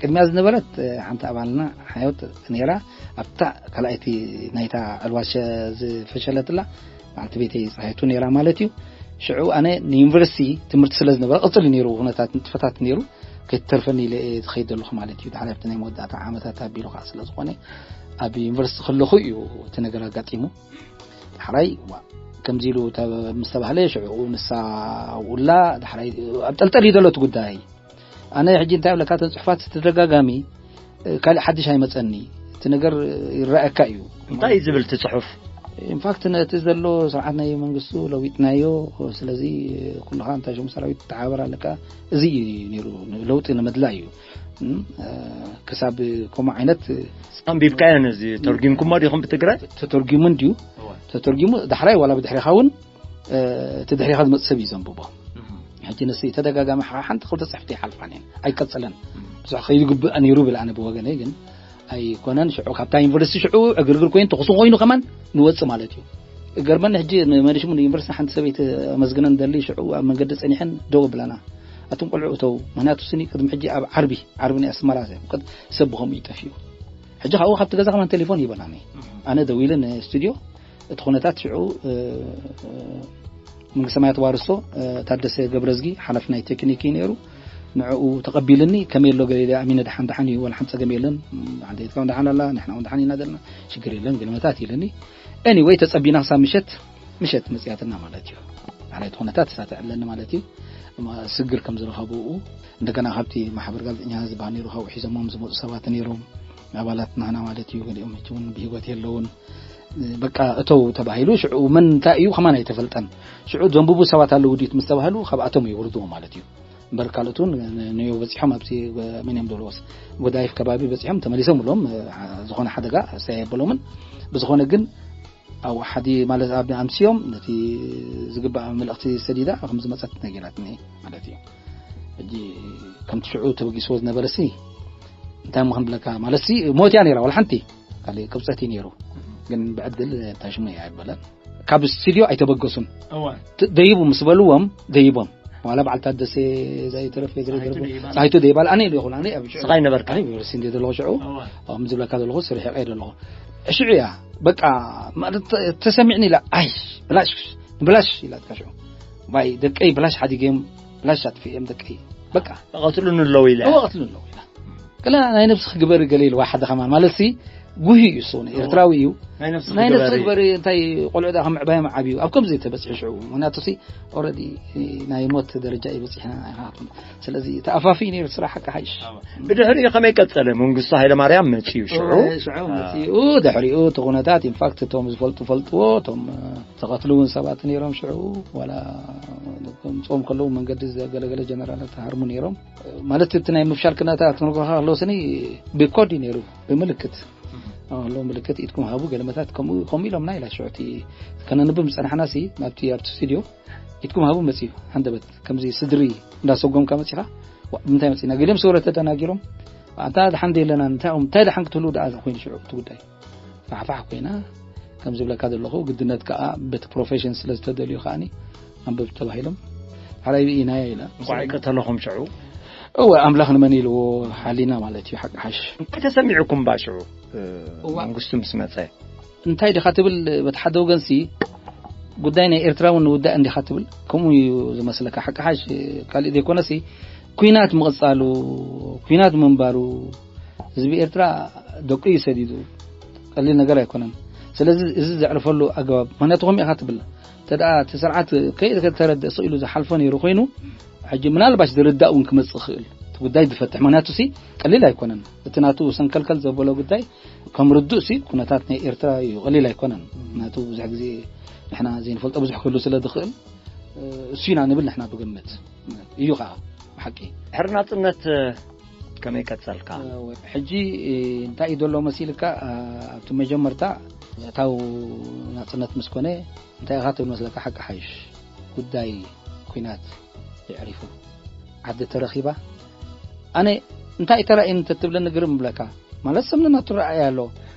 ቅድሚያ ዝነበረት ሓንቲ ኣባልና ሓዮት ነይራ ኣብታ ካልኣይቲ ናይታ ዕልዋ ዝፈሸለትላ በዓልቲ ቤተይ ፀሃይቱ ነይራ ማለት እዩ ሽዑ ኣነ ንዩኒቨርሲቲ ትምህርቲ ስለ ዝነበረ ቅፅል ነይሩ ኩነታት ንጥፈታት ነይሩ ከይትተርፈኒ ኢለ እየ ዝኸይድ ዘለኹ ማለት እዩ ድሓር ኣብቲ ናይ መወዳእታ ዓመታት ኣቢሉ ከዓ ስለ ዝኾነ ኣብ ዩኒቨርሲቲ ከለኹ እዩ እቲ ነገር ኣጋጢሙ ሓራይ ከምዚ ኢሉ ምስ ተባህለ ሽዕኡ ንሳ ውላ ዳሕራይ ኣብ ጠልጠል እዩ ዘሎ እቲ ጉዳይ ኣነ ሕጂ እንታይ ብለካ ተን ፅሑፋት ተደጋጋሚ ካልእ ሓድሽ ኣይመፀኒ እቲ ነገር ይረኣየካ እዩ እንታይ እዩ ዝብል እቲ ፅሑፍ ኢንፋክት ነቲ ዘሎ ስርዓት ናይ መንግስቱ ለዊጥናዮ ስለዚ ኩልኻ እንታይ ሽሙ ሰራዊት ተሓባበር ኣለካ እዚ እዩ ነይሩ ለውጢ ንምድላይ እዩ ክሳብ ከምኡ ዓይነት ኣንቢብካዮ ነዚ ተርጊምኩሞ ዲኹም ብትግራይ ተተርጊሙ እንድዩ ተተርጊሙ ዳሕራይ ዋላ ብድሕሪኻ እውን እቲ ድሕሪኻ ዝመፅእ ሰብ እዩ ዘንብቦ ሕጂ ንስ ተደጋጋሚ ሓንቲ ክልተ ፅሕፍቲ ይሓልፋን እየን ኣይቀፅለን ብዙሕ ከይግብእ ነይሩ ብል ኣነ ብወገነይ ግን ኣይኮነን ሽዑ ካብታ ዩኒቨርሲቲ ሽዑ ዕግርግር ኮይኑ ተኹሱ ኮይኑ ከማን ንወፅእ ማለት እዩ ገርመኒ ሕጂ ንመሪሽሙ ንዩኒቨርሲቲ ሓንቲ ሰበይቲ ኣመስግነን ደሊ ሽዑ ኣብ መንገዲ ፀኒሐን ደው ብለና ኣቱም ቆልዑ እተው ምክንያቱ ስኒ ቅድሚ ሕጂ ኣብ ዓርቢ ዓርቢ ናይ ኣስመራ ሰብ ብኸምኡ ይጠፍኡ ሕጂ ካብኡ ካብቲ ገዛ ከማን ቴሌፎን ይበላኒ ኣነ ደዊለ ንስቱድዮ እቲ ኩነታት ሽዑ መንግስተ ሰማያት ዋርሶ ታደሰ ገብረዝጊ ሓላፊ ናይ ቴክኒክ እዩ ነይሩ ንዕኡ ተቐቢልኒ ከመይ ኣሎ ገለ ኣሚነ ደሓን ደሓን እዩ ወላ ሓንቲ ፀገም የለን ዓደይትካ እውን ደሓን ኣላ ንሕና እውን ደሓን ኢና ዘለና ሽግር የለን ግልመታት ኢለኒ ኤኒወይ ተፀቢና ክሳብ ምሸት ምሸት መፅያትና ማለት እዩ ሓላይቲ ኩነታት እሳተ ዕለኒ ማለት እዩ ስግር ከም ዝረኸብኡ እንደገና ካብቲ ማሕበር ጋዜጠኛ ዝበሃል ነይሩ ካብኡ ሒዞሞም ዝመፁ ሰባት ነይሮም ኣባላት ናህና ማለት እዩ ገሊኦም ሕጂ እውን ብሂወት የለውን በቃ እተው ተባሂሉ ሽዑ መን እንታይ እዩ ከማን ኣይተፈልጠን ሽዑ ዘንብቡ ሰባት ኣለዉ ድዩት ምስ ተባህሉ ካብኣቶም ይውርድዎ ማለት እዩ እምበር ካልኦት እውን ንዮ በፂሖም ኣብዚ መን እዮም ደብልዎስ ጎዳይፍ ከባቢ በፂሖም ተመሊሶም ብሎም ዝኾነ ሓደጋ ሰይ ኣይበሎምን ብዝኾነ ግን ኣብ ሓዲ ማለት ኣብ ኣምስዮም ነቲ ዝግባእ መልእኽቲ ሰዲዳ ከም ዝመፀት ነጊራትኒ ማለት እዩ ሕጂ ከምቲ ሽዑ ተበጊስዎ ዝነበረ ሲ እንታይ ምዃን ብለካ ማለት ሲ ሞት እያ ነይራ፣ ዋላ ሓንቲ ካልእ ቅብፀት እዩ ነይሩ። ግን ብዕድል እንታይ ሽሙ እያ ኣይበለን። ካብ ስቱዲዮ ኣይተበገሱን። ደይቡ ምስ በልዎም ደይቦም፣ ዋላ በዓል ታደሰ ዘይተረፈ ዘይተረፈ ፃሂቱ ደይባል ኣነ ኢሉ ይኹን ኣነ ኣብ ሽዑ ስኻ ይነበርካ? ኣነ ዩኒቨርሲቲ እንደ ዘለኹ ሽዑ ከም ዝብለካ ዘለኹ ስርሒቀ ዘለኹ ሽዑ እያ። በቃ ማለት ተ- ተሰሚዕኒ ኢላ ኣይ ብላሽ ብላሽ ኢላትካ ሽዑ ባይ ደቀይ ብላሽ ሓዲገም ብላሽ ኣጥፊኦም ደቀይ በቃ ተቐትሉን ኣለዉ ኢለ እወ ቀትሉ ኣለዉ ኢላ። ገለ ናይ ነብስኺ ግበሪ ገለ ኢልዋ ሓደ ከማን ማለት ሲ ጉሂ እዩ እሱ ኤርትራዊ እዩ። ናይ ነብስኺ ናይ ነብስኺ ግበሪ። ግበሪ እንታይ ቆልዑ ደኣ ከም ምዕባዮም ዓብዩ ኣብ ከምዚ ተበፅሑ ሽዑ ምክንያቱ ሲ ኦረዲ ናይ ሞት ደረጃ እዩ በፂሕና ኣይሃቱን። ስለዚ ተኣፋፊ ነይሩ ስራሕ ሓቂ ሓይሽ። ብድሕሪኡ ከመይ ቀጸለ? መንግስቱ ሃይለማርያም መጺኡ ሽዑ። ሽዑ መጺኡ ድሕሪኡ እቲ ኩነታት ኢንፋክት እቶም ዝፈልጡ ፈልጥዎ እቶም ተቐትሉ እውን ሰባት ነይሮም ሽዑ ዋላ ጾም ከለዉ መንገዲ ዘገለገለ ጀነራላት ተሃርሙ ነይሮም። ማለት እቲ ናይ ምፍሻል ክነታት ክንጎኻ ከለዎ ስኒ ብኮድ እዩ ነይሩ ብምልክት ኣለዎ ምልክት ኢድኩም ሃቡ ገለመታት ከምኡ ከምኡ ኢሎምና ኢላ ሽዑ እቲ ከነንብብ ዝጸናሕና ሲ ናብቲ ኣብቲ ስቱዲዮ ኢድኩም ሃቡ መጽዩ ሃንደበት ከምዚ ስድሪ እንዳሰጎምካ መጺኻ ንምንታይ መጺና ገሊኦም ስውረ ተደናጊሮም ኣንታ ድሓን የለና እንታይ እንታይ ድሓን ክትህሉ ደኣ ኮይኑ ሽዑ እቲ ጉዳይ ፋሕፋሕ ኮይና ከም ዝብለካ ዘለኹ ግድነት ከዓ በቲ ፕሮፌሽን ስለ ዝተደልዩ ከዓኒ ኣንብብ ተባሂሎም ሓራይ ኢና ኢለ እንቋዕ ይቅተለኹም ሽዑ እወ ኣምላኽ ንመን ኢልዎ ሓሊና ማለት እዩ ሓቂ ሓሽ እንታይ ተሰሚዑኩም ባ ሽዑ መንግስቱ ምስ መፀ እንታይ ዲኻ ትብል በቲ ሓደ ወገንሲ ጉዳይ ናይ ኤርትራ እውን ንውዳእ እንዲኻ ትብል ከምኡ እዩ ዝመስለካ ሓቂ ሓሽ ካልእ ዘይኮነሲ ኩናት ምቕጻሉ ኩናት ምንባሩ ህዝቢ ኤርትራ ደቁ እዩ ሰዲዱ ቀሊል ነገር ኣይኮነን ስለዚ እዚ ዘዕርፈሉ ኣገባብ ምክንያቱ ከም ኢኻ ትብል ተደኣ እቲ ስርዓት ከይተረድእ ስኢሉ ዝሓልፎ ነይሩ ኮይኑ ሕጂ ምናልባሽ ዝርዳእ እውን ክመጽእ ክእል እቲ ጉዳይ ዝፈትሕ ምክንያቱ ሲ ቀሊል ኣይኮነን እቲ ናቱ ሰንከልከል ዘበሎ ጉዳይ ከም ርዱእ ሲ ኩነታት ናይ ኤርትራ እዩ ቀሊል ኣይኮነን ምክንያቱ ብዙሕ ግዜ ንሕና ዘይንፈልጦ ብዙሕ ክህሉ ስለ ዝኽእል እሱ ኢና ንብል ንሕና ብግምት እዩ ከዓ ብሓቂ ድሕሪ ናፅነት ከመይ ቀፀልካ ሕጂ እንታይ እዩ ዘሎ መሲልካ ኣብቲ መጀመርታ ምእታው ናፅነት ምስ ኮነ እንታይ ኢኻ ትብል መስለካ ሓቂ ሓይሽ ጉዳይ ኩናት የዕሪፉ ዓዲ ተረኺባ ኣነ እንታይ ተራእየኒ እንተትብለኒ ግርም እብለካ ማለት ሰምንና ትረኣየ ኣሎ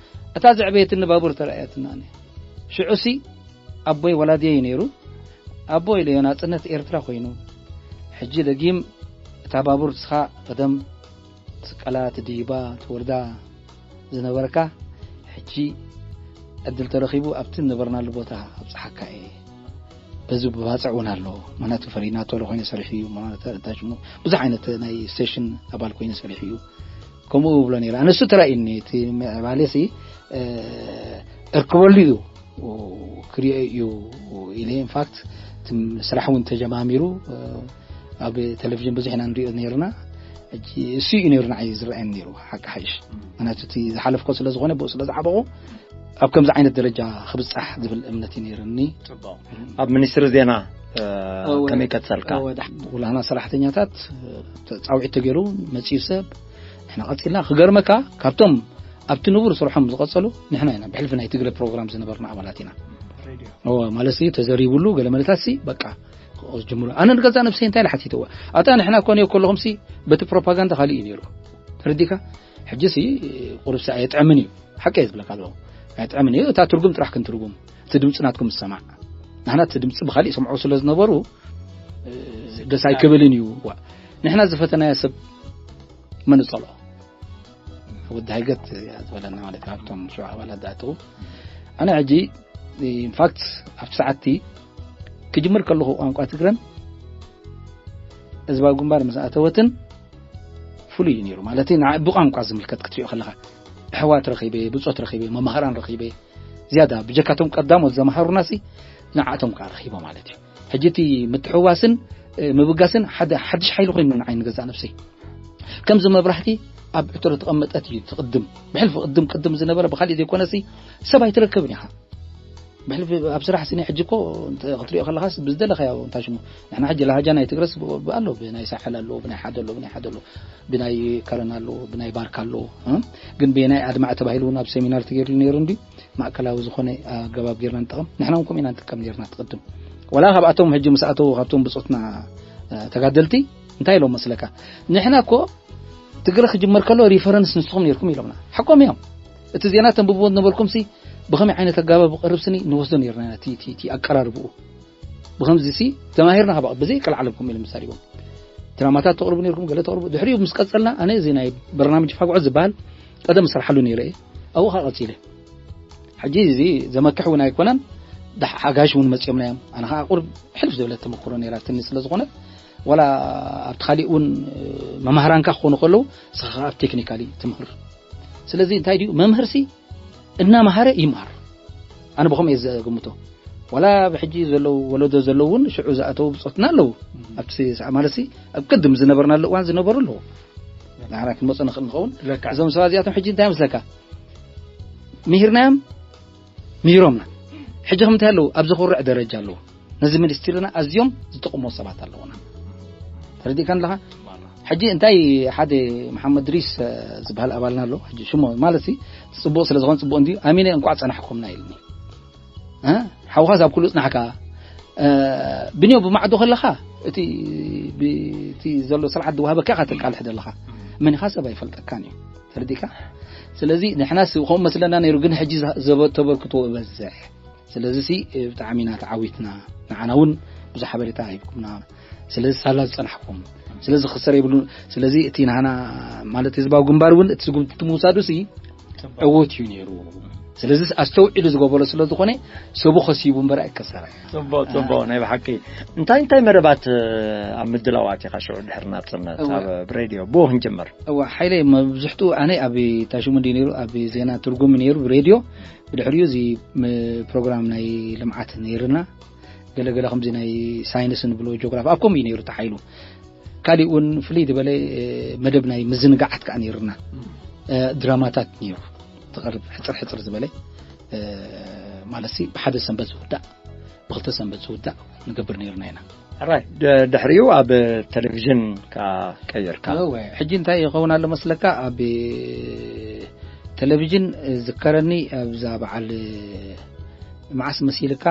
እታ ዘዕበየትኒ ባቡር ተራእየትና ኣነ ሽዑሲ ኣቦይ ወላድየይ ነይሩ ኣቦ ኢለዮ ናፅነት ኤርትራ ኮይኑ ሕጂ ደጊም እታ ባቡር ንስኻ ቀደም ትስቀላ ትድይባ ትወርዳ ዝነበርካ ሕጂ ዕድል ተረኺቡ ኣብቲ ዝነበርናሉ ቦታ ኣብፅሓካ እየ በዚ ብባፅዕ እውን ኣሎ ምክንያቱ ፈሪድናቶሎ ኮይነ ሰሪሑ እዩ ሽሙ ብዙሕ ዓይነት ናይ ስቴሽን ኣባል ኮይነ ሰሪሑ እዩ ከምኡ ብሎ ነይረ ኣነሱ ተራእዩኒ እቲ ምዕባሌ ሲ እርክበሉ እዩ ክሪኦ እዩ ኢለ ኢንፋክት ስራሕ እውን ተጀማሚሩ ኣብ ቴሌቪዥን ብዙሕ ኢና ንሪኦ ነይርና እሱ እዩ ነይሩ ንዓይ ዝረኣየኒ ነይሩ ሓቂ ሓይሽ ምክንያቱ እቲ ዝሓለፍኮ ስለ ዝኾነ ብኡ ስለ ዝዓበቑ ኣብ ከምዚ ዓይነት ደረጃ ክብፃሕ ዝብል እምነት እዩ ነይርኒ ኣብ ሚኒስትሪ ዜና ከመይ ቀፀልካ ውላህና ሰራሕተኛታት ፃውዒት ተገይሩ መፅኡ ሰብ ንሕና ቀፂልና ክገርመካ ካብቶም ኣብቲ ንቡር ስርሖም ዝቐፀሉ ንሕና ኢና ብሕልፊ ናይ ትግረ ፕሮግራም ዝነበርና ኣባላት ኢና ማለት እዩ ተዘሪቡሉ ገለ መለታት ሲ በቃ ጅምሩ ኣነ ንገዛ ነብሰይ እንታይ ኢለ ሓቲተዋ ኣታ ንሕና ኮነ ከለኹም ሲ በቲ ፕሮፓጋንዳ ካሊእ እዩ ነይሩ ተረዲካ ሕጂ ሲ ቁሩብ ሲ ኣየጥዕምን እዩ ሓቂ እየ ዝብለካ ኣለኹ ኣየጥዕምን እዩ እታ ትርጉም ጥራሕ ክንትርጉም እቲ ድምፂ ናትኩም ዝሰማዕ ንሕና እቲ ድምፂ ብካሊእ ሰምዑ ስለ ዝነበሩ ደስ ኣይክብልን እዩ ንሕና ዝፈተናዮ ሰብ መን ዝፀልኦ ወዲ ሃይገት ዝበለና ማለት ካብቶም ሽዑ ኣባላት ዝኣተው ኣነ ሕጂ ኢንፋክት ኣብቲ ሰዓትቲ ክጅምር ከለኹ ቋንቋ ትግረን ህዝባዊ ግንባር ምስ ኣተወትን ፍሉይ እዩ ነይሩ ማለት ብቋንቋ ዝምልከት ክትሪኦ ከለካ ኣሕዋት ረኺበ ብፆት ረኺበ መማህራን ረኺበ ዝያዳ ብጀካቶም ቀዳሞት ዘምሃሩናሲ ንዓቶም ከዓ ረኺቦ ማለት እዩ ሕጂ እቲ ምትሕዋስን ምብጋስን ሓደ ሓድሽ ሓይሊ ኮይኑ ንዓይ ንገዛእ ነብሰይ ከምዚ መብራህቲ ኣብ ዕትሮ ተቐመጠት እዩ ትቕድም ብሕልፊ ቅድም ቅድም ዝነበረ ብካሊእ ዘይኮነሲ ሰብ ኣይትረክብን ኢኻ ብሕልፊ ኣብ ስራሕ ስኒ ሕጂ እኮ ክትሪኦ ከለኻስ ብዝደለኻዮ እንታይ ሽሙ ንሕና ሕጂ ላሃጃ ናይ ትግረስ ኣሎ ብናይ ሳሕል ኣሎ ብናይ ሓደ ኣሎ ብናይ ሓደ ኣሎ ብናይ ከረን ኣሎ ብናይ ባርካ ኣሎ ግን ብናይ ኣድማዕ ተባሂሉ እውን ኣብ ሴሚናር ተገይርሉ ነይሩ እንዲ ማእከላዊ ዝኾነ ኣገባብ ጌርና ንጠቐም ንሕና እውን ከምኡ ኢና ንጥቀም ነርና ትቕድም ወላ ካብኣቶም ሕጂ ምስ ኣተዉ ካብቶም ብፆትና ተጋደልቲ እንታይ ኢሎም መስለካ ንሕና እኮ ትግረ ክጅመር ከሎ ሪፈረንስ ንስኹም ነርኩም ኢሎምና። ሓቆም እዮም። እቲ ዜና ተንብብዎ ነበርኩም ሲ ብኸመይ ዓይነት ኣጋባብ ቀርብ ስኒ ንወስዶ ነርና። እቲ ኣቀራርብኡ ብኸምዚ ሲ ተማሂርና ካብ ብዘይ ቀልዓለምኩም ኢሎም ምሳሪቦም ድራማታት ተቕርቡ ነርኩም፣ ገለ ተቕርቡ። ድሕሪኡ ምስ ቀጸልና ኣነ እዚ ናይ በርናምጅ ፋግዖ ዝበሃል ቀደም ስራሓሉ ነይረ እየ። ኣብኡ ካ ቀጺለ። ሕጂ እዚ ዘመክሕ እውን ኣይኮነን። ሓጋሽ እውን መጺኦምና እዮም። ኣነ ከዓ ቁርብ ሕልፍ ዝበለት ተመክሮ ነይራትኒ ስለ ዝኾነ፣ ዋላ ኣብቲ ካሊእ እውን መማህራንካ ክኾኑ ከለዉ፣ ስኻ ኣብ ቴክኒካሊ ትምህር። ስለዚ እንታይ ድዩ መምህርሲ እናመሃረ ይምሃር። ኣነ ብኸምኡ እየ ዘግምቶ። ዋላ ብሕጂ ዘለዉ ወለዶ ዘለዉ እውን ሽዑ ዝኣተዉ ብጾትና ኣለዉ። ኣብቲ ሰዓ ማለት ኣብ ቅድም ዝነበርናሉ እዋን ዝነበሩ ኣለዉ። ንሕና ክንመጾ ንኽእል ንኸውን። እዞም ሰባት እዚኣቶም ሕጂ እንታይ መስለካ? ምሂርናዮም፣ ምሂሮምና። ሕጂ ከምንታይ ኣለዉ? ኣብ ዘኹርዕ ደረጃ ኣለዉ። ነዚ ሚኒስትሪና ኣዝዮም ዝጠቕሞ ሰባት ኣለዉና። ተረዲእካ ኣለኻ? ሕጂ እንታይ ሓደ መሓመድ ድሪስ ዝበሃል ኣባልና ኣሎ። ሕጂ ሽሙ ማለት ጽቡቕ ስለ ዝኾነ ጽቡቕ እንድዩ። ኣሚነ እንኳዕ ጸናሕኩምና ኢልኒ። ሓውኻስ ኣብ ኩሉ ጽናሕካ። ብንዮ ብማዕዶ ከለኻ እቲ እቲ ዘሎ ስርዓት ዝዋሃበካ ኢኻ ተቃልሕ ዘለኻ። መን ኢኻ ሰብ ኣይፈልጠካን እዩ። ተረዲእካ? ስለዚ ንሕናስ ከምኡ መስለና ነይሩ፣ ግን ሕጂ ዘበ ተበርክቶ ይበዝሕ። ስለዚ ሲ ብጣዕሚ ኢና ተዓዊትና። ንዓና እውን ብዙሕ ሓበሬታ ሂብኩምና። ስለዚ ሳላ ዝጸናሕኩም። ስለዚ ክሰር የብሉ። ስለዚ እቲ ናህና ማለት ህዝባዊ ግንባር እውን እቲ ስጉምቲ ምውሳዱ ሲ ዕዉት እዩ ነይሩ። ስለዚ ኣስተውዒሉ ዝገበሮ ስለ ዝኾነ ሰቡ ከሲቡ እምበር ኣይከሰረ። ጽቡቕ፣ ጽቡቕ፣ ናይ ብሓቂ። እንታይ እንታይ መደባት ኣብ ምድላው ኣቲኻ ሽዑ ድሕሪ ናጽነት ኣብ ሬድዮ ብኡ ክንጅምር? እዋ ሓይለ፣ መብዝሕቱ ኣነ ኣብ ታሽሙ እንዲ ነይሩ፣ ኣብ ዜና ትርጉም ነይሩ ብሬድዮ። ብድሕሪኡ እዚ ፕሮግራም ናይ ልምዓት ነይርና። ገለገለ ከምዚ ናይ ሳይንስ ንብሎ ጂኦግራፊ ኣብ ከምኡ እዩ ነይሩ ተሓይሉ። ካሊእ እውን ፍልይ ዝበለ መደብ ናይ ምዝንጋዓት ከዓ ነይርና። ድራማታት ነይሩ ትቐርብ ሕፅር ሕፅር ዝበለ ማለት ሲ ብሓደ ሰንበት ዝውዳእ ብክልተ ሰንበት ዝውዳእ ንገብር ነይርና ኢና። ሕራይ። ድሕሪኡ ኣብ ቴሌቪዥን ከዓ ቀይርካ። እወ፣ ሕጂ እንታይ ይኸውን ኣሎ መስለካ? ኣብ ቴሌቪዥን ዝከረኒ ኣብዛ በዓል መዓስ መሲልካ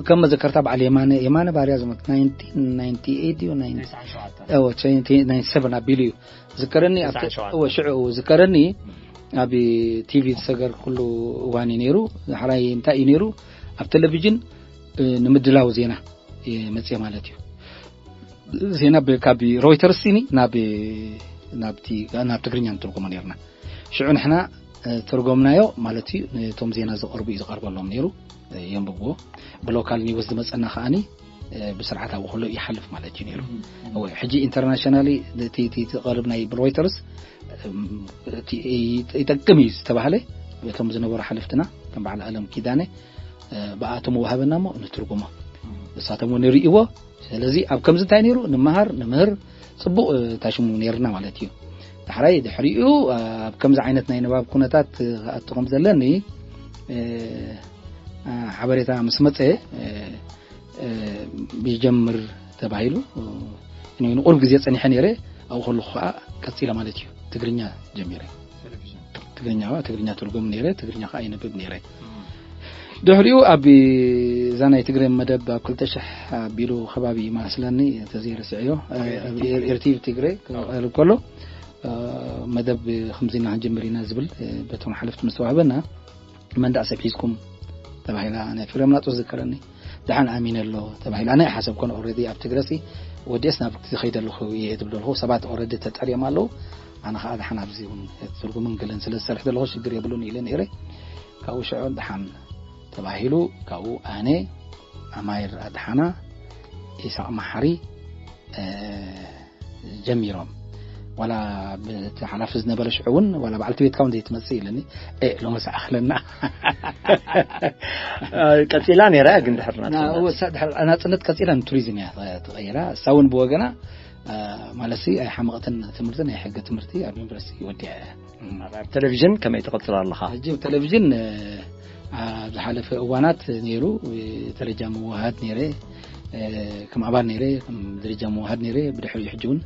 ከም መዘከርታ በዓል የማነ የማነ ባርያ ዝሞት ናይንቲን ናይንቲ ኤይት እዩ ናይንቲ ሰቨን ኣቢሉ እዩ ዝከረኒ። ሽዑ ዝከረኒ ኣብ ቲቪ ዝሰገር ኩሉ እዋን እዩ ነይሩ። ዳሕራይ እንታይ እዩ ነይሩ? ኣብ ቴሌቪዥን ንምድላው ዜና መፅየ ማለት እዩ። ዜና ካብ ሮይተርስ ሲኒ ናብ ናብ ትግርኛ ንትርጉሞ ነርና። ሽዑ ንሕና ተርጎምናዮ ማለት እዩ። ነቶም ዜና ዝቐርቡ እዩ ዝቐርበሎም ነይሩ። የንብብዎ። ብሎካል ኒውስ ዝመፀና ከዓኒ ብስርዓት ኣብኡ ከሎ ይሓልፍ ማለት እዩ ነይሩ። ሕጂ ኢንተርናሽናሊ እቲ ዝቐርብ ናይ ሮይተርስ ይጠቅም እዩ ዝተባህለ እቶም ዝነበሩ ሓለፍትና ከም በዓል ኣለም ኪዳነ ብኣቶም ወሃበና እሞ ንትርጉሞ። ንሳቶም እውን ንርእይዎ። ስለዚ ኣብ ከምዚ እንታይ ነይሩ? ንመሃር፣ ንምህር፣ ጽቡቕ ታሽሙ ነይርና ማለት እዩ። ዳሕራይ ድሕሪኡ ኣብ ከምዚ ዓይነት ናይ ንባብ ኩነታት ክኣቱ ከም ዘለኒ ሓበሬታ ምስ መጸ ይጀምር ተባሂሉ ንቁሩብ ግዜ ጸኒሐ ነይረ። ኣብኡ ከለኹ ከዓ ቀጺለ ማለት እዩ ትግርኛ ጀሚረ። ትግርኛ ትግርኛ ትርጉም ነይረ፣ ትግርኛ ከዓ ይንብብ ነይረ። ድሕሪኡ ኣብ እዛ ናይ ትግረ መደብ ኣብ ክልተ ሽሕ ኣቢሉ ከባቢ ይመስለኒ ተዘይርስዕዮ ርቲቪ ትግረ ክቐርብ ከሎ መደብ ከምዚና ክንጅምር ኢና ዝብል በቶም ሓለፍቲ ምስ ተዋህበና መንዳእ ሰብ ሒዝኩም ተባሂላ ናይ ፍሬም ናጦ ዝከረኒ ደሓን ኣሚነ ኣሎ ተባሂላ ናይ ሓሰብ ኮነ ኦረዲ ኣብ ትግረሲ ወዲስ ናብ ዝኸይደ ኣለኹ እየ ዝብል ኣለኹ ሰባት ኦረዲ ተጠርዮም ኣለዉ። ኣነ ከዓ ደሓን ኣብዚ እውን ትርጉምን ገለን ስለ ዝሰርሕ ዘለኹ ሽግር የብሉን ኢለ ነይረ። ካብኡ ሽዑ ደሓን ተባሂሉ ካብኡ ኣነ ኣማይር ኣድሓና ኢሳቕ መሓሪ ጀሚሮም ዋላ ብቲ ሓላፊ ዝነበረ ሽዑ እውን ዋላ በዓልቲ ቤትካ እውን ዘይትመፅእ ኢለኒ። ሎሚ ዝኣኽለና ቀፂላ ነይራ ግን ድሕር ናፅነት ቀፂላ ንቱሪዝም እያ ተቐይራ። እሳ እውን ብወገና ማለት ኣይሓመቕትን ትምህርቲ ናይ ሕጊ ትምህርቲ ኣብ ዩኒቨርሲቲ ወዲያ እያ። ኣብ ቴሌቪዥን ከመይ ትቕፅል ኣለኻ? ሕጂ ቴሌቪዥን ኣብ ዝሓለፈ እዋናት ነይሩ ደረጃ ምውሃድ ነይረ ከም ኣባል ነይረ ደረጃ ምውሃድ ነይረ። ብድሕሪኡ ሕጂ እውን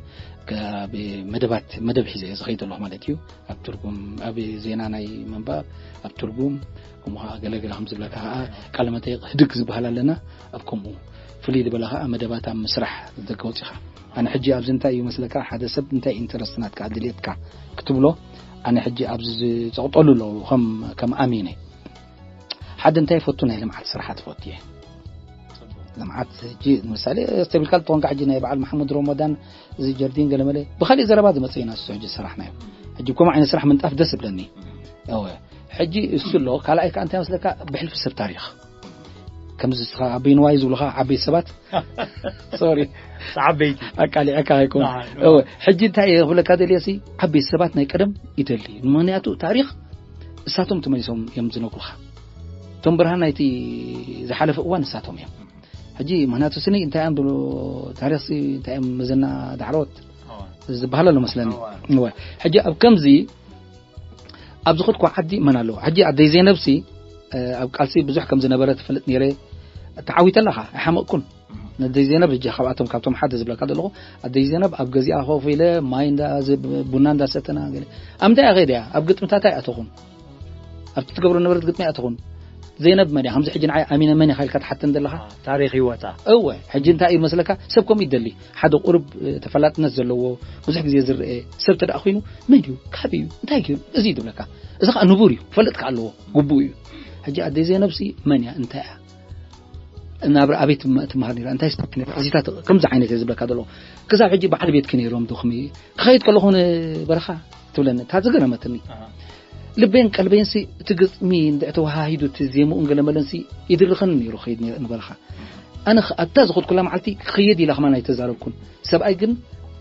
መደባት መደብ ሒዘ ዝኸይድ ኣለኹ ማለት እዩ። ኣብ ትርጉም ኣብ ዜና ናይ መንባብ ኣብ ትርጉም ከምኡ ከዓ ገለገለ ከም ዝብለካ ከዓ ቃለ መጠይቅ ህድግ ዝበሃል ኣለና። ኣብ ከምኡ ፍልይ ዝበለ ከዓ መደባት ኣብ ምስራሕ ዝደገ ወፂኻ ኣነ ሕጂ ኣብዚ እንታይ እዩ መስለካ፣ ሓደ ሰብ እንታይ ኢንተረስት ናትካ ድልየትካ ክትብሎ፣ ኣነ ሕጂ ኣብዚ ዝጸቕጠሉ ኣለዉ ከም ከም ኣሚነ ሓደ እንታይ ይፈቱ፣ ናይ ልምዓት ስራሓት ይፈቱ እየ። ልምዓት ሕጂ ንምሳሌ ኣስተቢልካ ልትኾንካ፣ ሕጂ ናይ በዓል መሓሙድ ሮሞዳን እዚ ጀርዲን ገለመለ ብካሊእ ዘረባ ዝመፀ ኢና እሱ ሕጂ ዝሰራሕናዮ። ሕጂ ከምኡ ዓይነት ስራሕ ምንጣፍ ደስ ይብለኒ። እወ። ሕጂ እሱ ኣሎ፣ ካልኣይ ከዓ እንታይ መስለካ፣ ብሕልፊ ሰብ ታሪኽ ከምዚ ንስኻ ኣቦይ ንዋይ ዝብሉኻ ዓበይቲ ሰባት፣ ሶሪ፣ ዓበይቲ ኣቃሊዐካ ኣይኮን። ንዓ- እወ። ሕጂ እንታይ እየ ክብለካ ደልየ ሲ፣ ዓበይቲ ሰባት ናይ ቀደም ይደሊ፣ ምክንያቱ ታሪኽ እሳቶም ተመሊሶም እዮም ዝነግሩኻ። እቶም ብርሃን ናይቲ ዝሓለፈ እዋን እሳቶም እዮም። ሕጂ ምክንያቱ ስኒ እንታይ እዮም ዝብሉ፣ ታሪኽ ሲ እንታይ እዮም መዘና ዳሕሮት ዝበሃል ኣሎ መስለኒ። እወ። ሕጂ ኣብ ከምዚ ኣብ ዝኸድኩ ዓዲ መን ኣለዉ? ሕጂ ኣደይ ዜነብ ሲ ኣብ ቃልሲ ብዙሕ ከም ዝነበረ ትፈልጥ ነይረ። ተዓዊተ ኣለኻ፣ ኣይሓመቕኩን። ነደይ ዜነብ ሕጂ ካብኣቶም ካብቶም ሓደ ዝብለካ ዘለኹ፣ ኣደይ ዜነብ ኣብ ገዚኣ ኮፍ ኢለ ማይ እንዳ ቡና እንዳሰተና ገለ ኣብ እንታይ እያ ከይደ እያ? ኣብ ግጥምታታ እያ ትኹን፣ ኣብቲ ትገብሮ ነበረት ግጥሚ እያ ትኹን። ዜነብ መን እያ? ከምዚ ሕጂ ንዓይ ኣሚነ መን እያ ኢልካ ትሓተን ዘለኻ? ታሪኽ ህይወታ እወ። ሕጂ እንታይ እዩ መስለካ፣ ሰብ ከምኡ ይደሊ፣ ሓደ ቁሩብ ተፈላጥነት ዘለዎ፣ ብዙሕ ግዜ ዝረአ ሰብ ተደኣ ኮይኑ፣ መን እዩ፣ ካበይ እዩ፣ እንታይ ገይሩ፣ እዚ እዩ ዝብለካ። እዚ ከዓ ንቡር እዩ፣ ክፈልጥ ከዓ ኣለዎ፣ ግቡእ እዩ። ሕጂ ኣደይ ዜነብ ሲ መን እያ፣ እንታይ እያ፣ ናብራ ኣበይ ትመ- ትመሃር ነይራ፣ እንታይ ስራሕ ነይራ፣ እዚታት ከምዚ ዓይነት እየ ዝብለካ ዘሎ። ክሳብ ሕጂ በዓል ቤትኪ ነይሮም ዶ ከመይ፣ ክኸይድ ከለኹ ንበረኻ ትብለኒ፣ እታ ዝገረመትኒ። ልቤን ቀልቤንሲ እቲ ግጥሚ እንድዕ ተወሃሂዱ እቲ ዜምኡን ገለመለንሲ ይድርኸኒ ነይሩ፣ ኸይድ ነይሩ ንበረኻ። ኣነ ኸ- ኣብታ ዝኸድኩላ መዓልቲ ክኸይድ ኢላ ከማን ኣይተዛረብኩን። ሰብኣይ ግን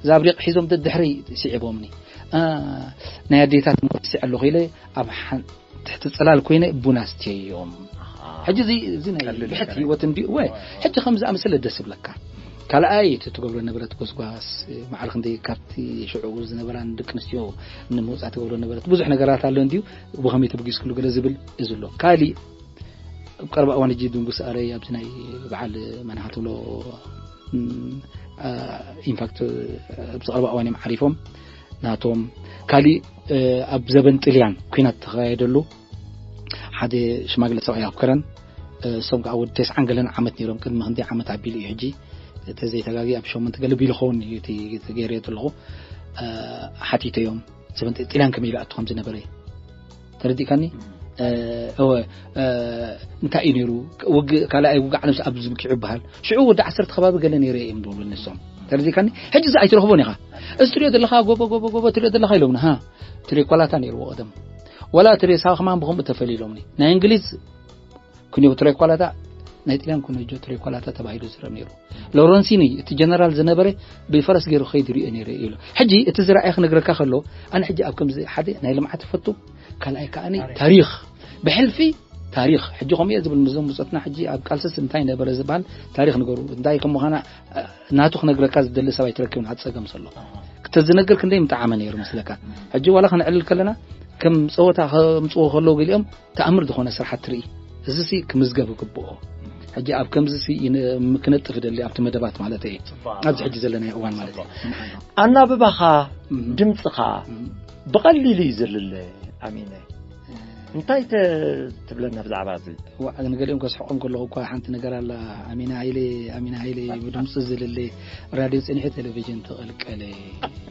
ዛብሪቕ ሒዞም ደድሕረይ ስዒቦምኒ። ኣ፣ ናይ ኣዴታት ሞት ስዒ ኣለኹ ኢለ ኣብ ሓን- ትሕቲ ጽላል ኮይነ ቡና ኣስትየዮም። ሕጂ እዚ እዚ ናይ ቀልል ብሕት ነገር ህይወት እንዲኡ ወይ ሕጂ ከም ዝኣመሰለ ደስ ይብለካ። ካልኣይ እቲ ትገብሮ ነበረት ጎስጓስ፣ ማዕረ ክንደይ ካብቲ ሽዑ ዝነበራን ደቂ ኣንስትዮ ንምውጻእ ትገብሮ ነበረት ብዙሕ ነገራት ኣሎ እንዲዩ፣ ብኸመይ ተበጊስክሉ ገለ ዝብል እዚ ኣሎ። ካሊእ ኣብ ቀረባ እዋን ሕጂ ድንጉስ ኣረይ ኣብዚ ናይ በዓል መናሃ ትብሎ፣ ም፣ ኣ፣ ኢንፋክት ኣብዚ ቀረባ እዋን እዮም ዓሪፎም ናቶም። ካሊእ፣ እ፣ ኣብ ዘበን ጥልያን ኲናት ተኻየደሉ ሓደ ሽማግለ ሰብኣይ ኣብ ከረን፣ እ፣ እሶም ከዓ ወዲ ተስዓን ገለን ዓመት ነይሮም። ቅድሚ ክንደይ ዓመት ኣቢሉ እዩ ሕጂ፣ ተዘይተጋጊ ኣብ ሸሞንተ ገለ ቢሉ ኸውን እዩ እቲ ተገይረ ዘለኹ። እ፣ ሓቲተዮም ዘበን ጥልያን ከመይ ኢሉ ኣቱ ከም ዝነበረ ተረዲእካኒ? እ፣ እወ፣ እ፣ እንታይ እዩ ነይሩ? ውግእ፣ ካልኣይ ውግእ ዓለም ኣብ ዝብኪዑ ይበሃል። ሽዑ ወዲ ዓሰርተ ከባቢ ገለ ነይረ እዮም ዝብሉ ንሶም። ተረዲእካኒ? ሕጂ እዚ ኣይትረኽቦን ኢኻ። እዚ ትሪኦ ዘለኻ ጎቦ፣ ጎቦ፣ ጎቦ ትሪኦ ዘለኻ ኢሎምና። ሃ፣ ትሪኳላታ ነይርዎ ቀደም። ወላ ትሪኦ ሳዋ ከማን ብኸምኡ ተፈልዩ ኢሎምኒ። ናይ እንግሊዝ ኩኒዮ ትሪኳላታ፣ ናይ ጥልያን ኩኒዮ ትሪኳላታ ተባሂሉ ዝረብ ነይሩ። ሎረንሲኒ፣ እቲ ጀነራል ዝነበረ፣ ብፈረስ ገይሩ ከይድ ሪኦ ነይረ ኢሉ። ሕጂ እቲ ዝረኣየ ክነግረካ ከሎ፣ ኣነ ሕጂ ኣብ ከምዚ ሓደ ናይ ልምዓት ይፈቱ፣ ካልኣይ ከኣኒ ታሪኽ። ብሕልፊ ታሪኽ። ሕጂ ከምኡ እየ ዝብል፣ ምስዞም ብጾትና ሕጂ ኣብ ቃልስስ እንታይ ነበረ ዝበሃል ታሪኽ ንገሩ። እንታይ ከም ምዃና፣ እ፣ ናቱ ክነግረካ ዝደሊ ሰብ ኣይትረክብን፣ ኣብ ጸገም ዘሎ። ክተዝነግር ክንደይ ምጠዓመ ነይሩ መስለካ። ሕጂ ዋላ ከነዕልል ከለና፣ ከም ጸወታ ከምጽዎ ከለዉ ገሊኦም ተኣምር ዝኾነ ስራሓት ትርኢ። እዚሲ ክምዝገብ ይግብኦ። ሕጂ ኣብ ከምዚሲ ይን-፣ ክነጥፍ ደሊ ኣብቲ መደባት ማለት እየ። ኣብዚ ሕጂ ዘለናዮ እዋን ማለት እዩ። ኣናብባኻ፣ እም። ድምፅኻ እም። ብቐሊሉ እዩ ዝልለ። ኣሚነ፣ እንታይ ተ-፣ ትብለና ብዛዕባ እዚ? ዋ፣ ንገሊኦም ከስሕቖም ከለኹ እኳ ሓንቲ ነገር ኣላ። ኣሚነ ሃይለ፣ ኣሚነ ሃይለ ብድምፂ ዝልለ፣ ራድዮ ፅኒሑ ቴሌቪዥን ተቐልቀለ።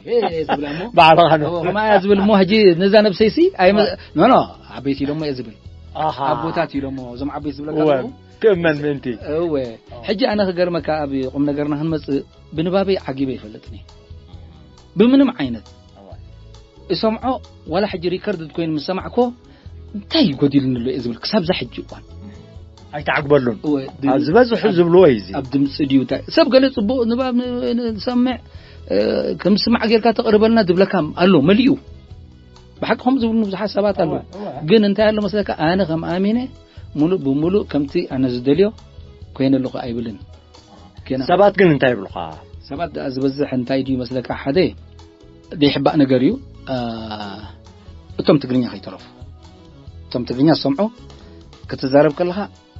ኤ፣ ዝብላ እሞ። ባዕልኻ ነው። እዎ፣ ከምኣ እያ ዝብል እሞ፣ ሕጂ ነዛ ነብሰይሲ፣ ኣይመ-፣ ኖ፣ ኖ፣ ዓበይቲ ኢሎሞ እየ ዝብል። ኣሃ። ኣቦታት ኢሎሞ፣ እዞም ዓበይቲ ዝብለካ እወ፣ ዘለኹ። ክእመን ምእንቲ። እወ። ሕጂ ኣነ ክገርመካ፣ ኣብ ቁም ነገርና ክንመጽእ፣ ብንባበይ ዓጊበ ይፈልጥኒ። ብምንም ዓይነት። እሰምዖ፣ ዋላ ሕጂ ሪከርድ ኮይኑ ምስ ሰማዕኮ፣ እንታይ ጎዲሉኒ ኣሎ እየ ዝብል፣ ክሳብ እዛ ሕጂ እዋን። ኣይተዓግበሉን። እወ፣ ድ-፣ ኣብ ዝበዝሑ ኣብ፣ ዝብልዎ እዩ እዚ። ኣብ ድምፂ ድዩ እንታይ? ሰብ ገለ ፅቡቕ ንባብ ን-፣ ን-፣ ንሰምዕ፣ እ፣ ከም ዝስማዕ ጌርካ ተቕርበልና ዝብለካ ኣሎ፣ መሊኡ። ብሓቂ ከምኡ ዝብሉኒ ብዙሓት ሰባት ኣለዉ። እወ፣ እወ። ግን እንታይ ኣሎ መስለካ? ኣነ ከም ኣሚነ፣ ሙሉእ ብሙሉእ ከምቲ ኣነ ዝደልዮ ኮይነ ኣለኹ ኣይብልን። ገና ሰባት ግን እንታይ ይብሉኻ? ሰባት ደኣ ዝበዝሕ እንታይ ድዩ መስለካ? ሓደ ዘይሕባእ ነገር እዩ። እ፣ እቶም ትግርኛ ከይተረፉ። እቶም ትግርኛ ዝሰምዑ ክትዛረብ ከለኻ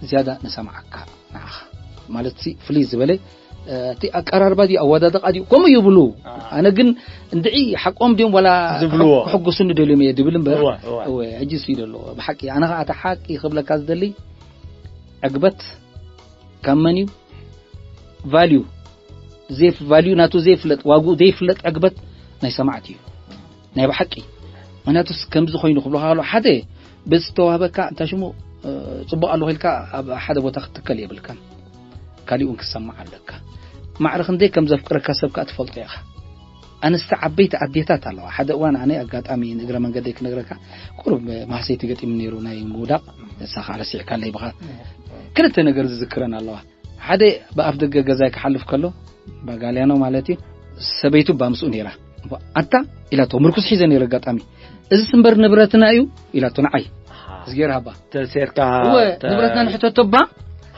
ዝያዳ ንሰምዓካ ንዓኻ። ማለት ሲ ፍልይ ዝበለ፣ እ፣ እቲ ኣቀራርባ ድዩ ኣወዳድቓ ድዩ ከምኡ ይብሉ። አ። ኣነ ግን እንድዒ ሓቆም ድዮም ዋላ ዝብልዎ። ክሕጉሱኒ ደልዮም እየ ድብል እምበር። እወ፣ እወ። እወ፣ ሕጂ ሲ ደሎ። ብሓቂ ኣነ ኸዓ እቲ ሓቂ ክብለካ ዝደሊ ዕግበት ካብ መን እዩ? ቫልዩ ዘይፍ ቫልዩ ናቱ ዘይፍለጥ፣ ዋግኡ ዘይፍለጥ ዕግበት ናይ ሰማዕቲ እዩ ናይ ብሓቂ። ምክንያቱስ ከምዚ ኮይኑ ክብሎ ካሎ ሓደ ብዝተዋህበካ እንታይ ሽሙ ጽቡቕ ኣለኹ ኢልካ ኣብ ሓደ ቦታ ክትትከል የብልካን። ካሊኡን ክሰማዕ ኣለካ። ማዕረ ክንደይ ከም ዘፍቅረካ ሰብ ከኣ ትፈልጦ ኢኻ። ኣንስቲ ዓበይቲ ኣዴታት ኣለዋ። ሓደ እዋን ኣነ ኣጋጣሚ ንእግረ መንገደይ ክነግረካ፣ ቁሩብ ማህሰይቲ ገጢሙ ነይሩ ናይ ምውዳቕ፣ ንሳ ከዓ ረሲዕካለይ ብኻ። ክልተ ነገር ዝዝክረን ኣለዋ። ሓደ ብኣፍ ደገ ገዛይ ክሓልፍ ከሎ፣ ባጋልያኖ ማለት እዩ፣ ሰበይቱ እባ ምስኡ ነይራ። ኣታ ኢላቶ፣ ምርኩስ ሒዘ ነይረ ኣጋጣሚ። "እዚ ስምበር ንብረትና እዩ?" ኢላቶ ንዓይ። ኣዝጌር ሃባ። ተሴርካ እወ፣ ተ- ንብረትና ንሕተቶ እባ።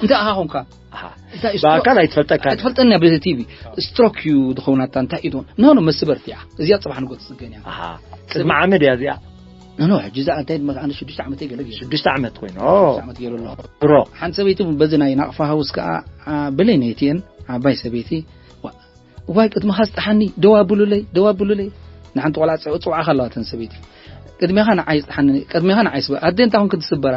እንታይ ኣኻ ኾንካ? ኣሃ። እንታይ ስትሮ- ብኣካል ኣይትፈልጠካ። ኣይትፈልጠኒ ብቲቪ። ስትሮክ እዩ ዝኸውን ኣታ እንታይ እዩ ትኾን? ኖ፣ ኖ፣ መስበርቲ እያ። እዚኣ ጽባሕ ንጎ ትጽገን እያ። ኣሃ። ቅድሚ ዓመት እያ እዚኣ። ኖ፣ ኖ፣ ሕጂ እዛ እንታይ ድማ ኣነ ሽዱሽተ ዓመተይ ገለ ገይሩ። ሽዱሽተ ዓመት ኮይኑ። ሽዱሽተ ዓመት ገይሩ ኣሎ። ድሮ። ሓንቲ ሰበይቲ በዚ ናይ ናቕፋ ሃውስ ከኣ፣ ኣ፣ ብለይ ነይቲኤን ዓባይ ሰበይቲ። ዋ-፣ እዋይ ቅድመኻ ስጥሓኒ፣ ደው ኣብሉለይ፣ ደው ኣብሉለይ። ንሓንቲ ቆልዓ ጽ-፣ ጽውዓ ከለዋ እተን ሰበይቲ። ቅድሜኻ ንዓይ ስጥሓኒ፣ ቅድሜኻ ንዓይ ስበ-፣ ኣደ እንታይ ኾንክ ትስበራ?